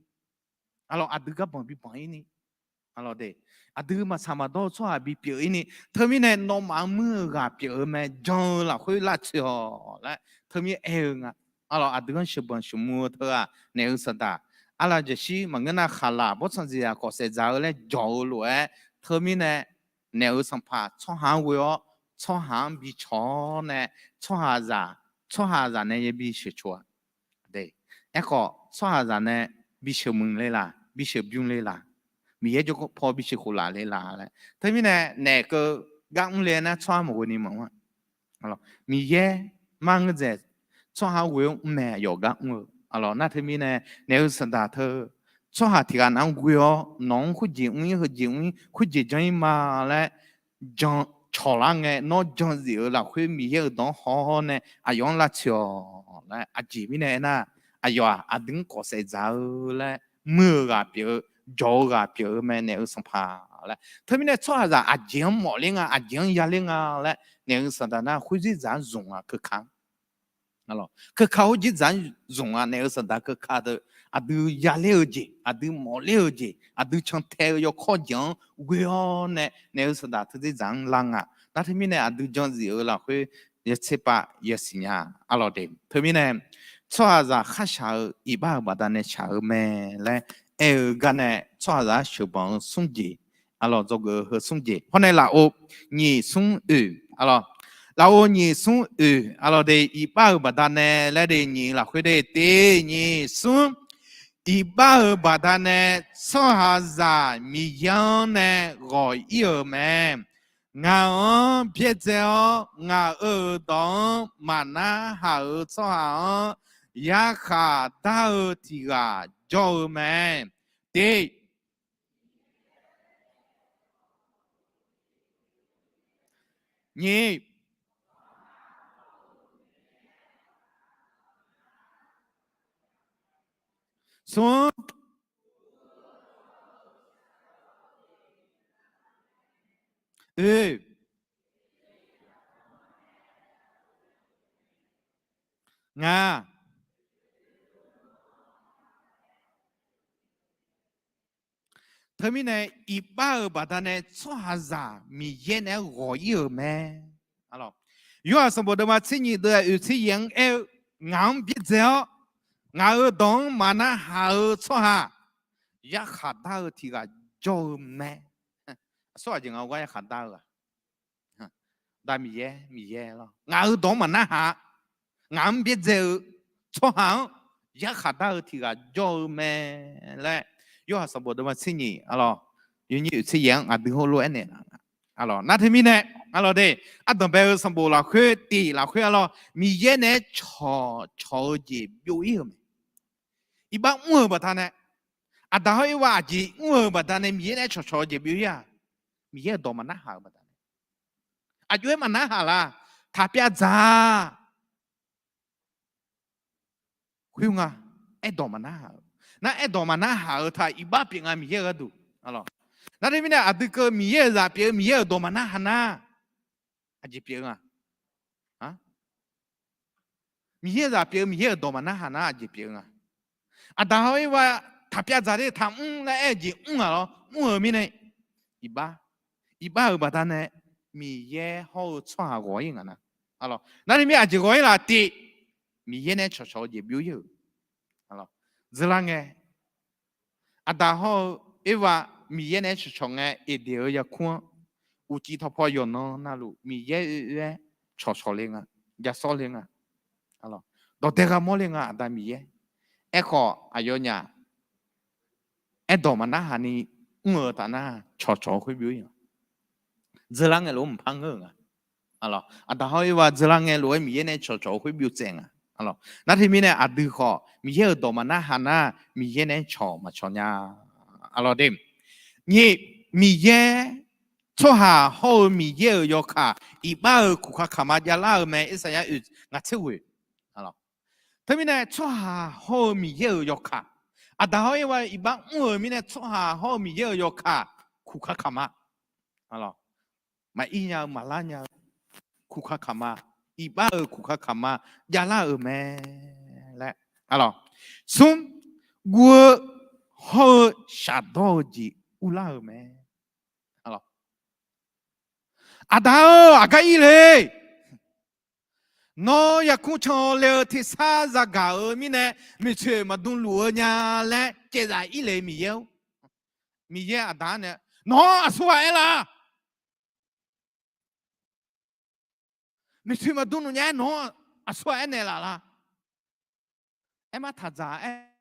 aqlawq aqdui garbanq bibanq-ir ni, aqlawq de, aqdui maqtsaq maqdawr-eu tsawrhaq bipyeuf-ir ni, teumirnae nawmaf-anr muir-eu ghaq pyeuf-eu mae, jan-eu lafkhoer lavtsoeq-awq laer teumir aer-eu nga. Aqlawq aqdui-anr sheuqbanq sheuqmr-eu teu-aq, naef-eu saqdaq arlav jaqshir maqngeur nar khaqlaq bawrtsanq jeqzaq kawf saef dzaq-eu laer jawq-eu lof-aer, teumirnae naef-eu sanqpaq tsawrhaq-anr ghoe-awr, tsawrhaq-anr bicawq-awr nae, tsawrhaqzaq, tsawrhaqzaq nae yabi sheuqcoq-a. Aerkhawf tsawrhaqzaq nae bisheuq muiq le laq, bisheuq bymr le laq, Miqyaer jawrpaw bisheuq khof laf le laq laer. Teumirnae naef keuv gar mr le nar tsawrhaq maqghoe ni maqmr-a. Miqyaer mar ngeur dzaeq tsawrhaq-anr ghoe-awr mr mae, aqyawf gar mr-eu. Aqlawq nar teumirnae naef-eu saqdaq teu, tsawrhaq tiq ghaq nar-anr ghoe-awr nawq-anr khoerjeq mr-ir, heujeq mr-ir, khoerjeq janr-ir ma laer jan cawqlar ngae, nawr janzif-eu lafkhoer Miqyaer-euq dawq-anr haw-awr nae aqyawf-anr lavtsoeq-awq laer. Aqjeq mirnae aernar, aqyawf-aq aqdui-anr kawf saef dzaq-eu laer muir-eu ghaq pyeuf-eu, jawq-eu ghaq pyeuf-eu mae, naef-eu sanqpaq laer. Teumirnae tsawrhaqzaq aqjeq-anr mawfler nga, aqjeq-anr yaler nga laer naef-eu saqdaq nar khoer dzerdzaq-anr zmq-a keuka-anr. Keuka khoer dzerdzaq-anr zmq-a, naef-eu saqdaq keuka deuq aqdui yaler-eu jeq, aqdui mawfler-eu jeq, aqdui cantae-eu yawkawr jeq-anr ghoe-awr nae naef-eu saqdaq teu dzerdzaq-anr lar nga. Nar teumirnae aqdui janzif-eu lafkhoer yawtserpav yasiq nya. Aqlawq de, teumirnae tsawrhaqzaq kharshaq-eu iqbax-euq baqdanae shaq-eu mae laer aer-eu garnae, tsawrhaqzaq-anr sheuqbanq-eu smr jeq, aqlawq dzawgeuf-eu heu smr jeq hawr nae lafov nyiq smr oeq, aqlawq, lafov nyiq smr oeq, aqlawq de, iqbax-euq baqdanae laer de, nyiq lafkhoer de, tiq nyiq smr, iqbax-euq baqdanae tsawrhaqzaq Miqyaer-anr nae ghawq-ir-euq mae. Ngaq-anr byaerdzae-awr ngaq-euq dawq-anr maqnar haq-eu tsawrhaq-anr yarkhaq dar-eu tiq ghaq jawr-eu mae. Tiq nyiq smr oe ngaq. Teumirnae iqbax-euq baqdanae tsawrhaqzaq Miqyaer naeq-aer ghawq-ir-euq mae. Yorhaq sanqbof deuvma tser nyiq deuv-aq oeq tser yaeq-anr aer-eu, ngaq-anr byaerdzae-awr ngaq-euq dawq-anr maqnar haq-eu tsawrhaq yarkhaq dar-eu tiq ghaq jawr-eu mae. Aqsur aqjeq nga gar yarkhaq dar-eu ghaq, Aqda Miqyaer, Miqyaer lawr, ngaq-euq dawq-anr maqnar haq, ngaq-anr byaerdzae-eu tsawrhaq-anr yarkhaq dar-eu tiq ghaq jawr-eu mae laer, Yorhaq sanqbof deuvma tser nyiq, aqlawq, yawnyir oeq tser yaeq-anr aqdui heulof-aer naeq, aqlawq, nar teumirnae, aqlawq de, ardanqbae-eu sanqbof lafkhoer tiq lafkhoer, aqlawq, Miqyaer naeq-aer cawq cawq-eu jeq byov-ir-euq mae. Iqbax mr-euq baqdanae, Aqda hawr Irwa aqjeq mr-euq baqdanae Miqyaer naeq-aer cawqcawq-eu jeq byov-ir-aq, Miqyaer-euq dawq maqnar haq-euq baqdanae, aqjox-aer maqnar haq laf, taqpyav dzaq khoer nga. Aerdawq maqnar haq-eu, nar aerdawq maqnar haq-eu taq iqbax pyeuf nga Miqyaer-euq gharduq. Nar teumirnae aqdui keuv Miqyaer-euq zaq pyeuf-eu Miqyaer-euq dawq maqnar haq nar, aqjeq pyeuf-eu nga. Miqyaer-euq zaq pyeuf-eu Miqyaer-euq dawq maqnar haq nar aqjeq pyeuf-eu nga. Aqda hawr Irwa taqpyav dzaq de taqmr laer aer-eu jeq mr ngaq lawr, mr-euq mirnae iqbax, iqbax-euq baqdanae Miqyaer hawr-eu tsawrhaq ghawq-ir ngaq nar, nar teumirnae aqjeq ghawq-ir laf tiq Miqyaer nae cawqcawq-eu jeq byov-ir-euq. Dzeurlar ngae, Aqdaq hawr-eu Ervav Miqyaer nae cawqcawq ngae, Eqdeq-euq yarkmr-anr uqcif tawqpaw yawqnan navluf Miqyaer oe-aer cawqcawq le nga, jasawr le nga, dawqdae gha mawr le nga Aqda Miqyaer. Aerkhawf aqyawfnyaf aerdawq maqnarhaq ni mr-euq taf nar cawqcawq-eu khoer byov-ir-a. Dzeurlar ngae lof-aer mqpar ngeur-euq nga. Aqdaq hawr Ervav dzeurlar ngae lof-aer Miqyaer nae cawqcawq-eu khoer byov tsaev nga. Nar teumirnae aqdui khawf Miqyaer-euq dawq maqnarhaq nar Miqyaer nae cawq maqcawq nya. Aqlawq de, nyiq, Miqyaer, tsawrhaq hawr-eu Miqyaer-euq yawkaq iqbax-euq kuqkaq kaqma javlar-eu mae. Irsaqyar oeq ngaq tser ghoeq. Teumirnae tsawrhaq hawr-eu Miqyaer-euq yawkaq, Aqdaq hawr Ervav iqbax mr-euq mirnae tsawrhaq hawr-eu Miqyaer-euq yawkaq kuqkaq kaqma, maqir nya-eu maqlar nya-eu kuqkaq kaqma, iqbax-euq kuqkaq kaqma javlar-euq mae laer. Smr, guv-eu hawr-eu shafdawr-eu jeq urlar-euq mae. Aqda-or, aqgar ir le. Nawr yarkmr can le-eu tersar zagaq-euq mirnae maeqtsoeq maqdm luf-eu nya laer caevzaf ir le Miqyaer-or. Miqyaer Aqda-anr nae, nawq-anr aqsurghaq aer la? Maeqtsoeq maqdm luf nya-aer nawq-anr aqsurghaq aernaeq laf la? Aermar taqdzaq aer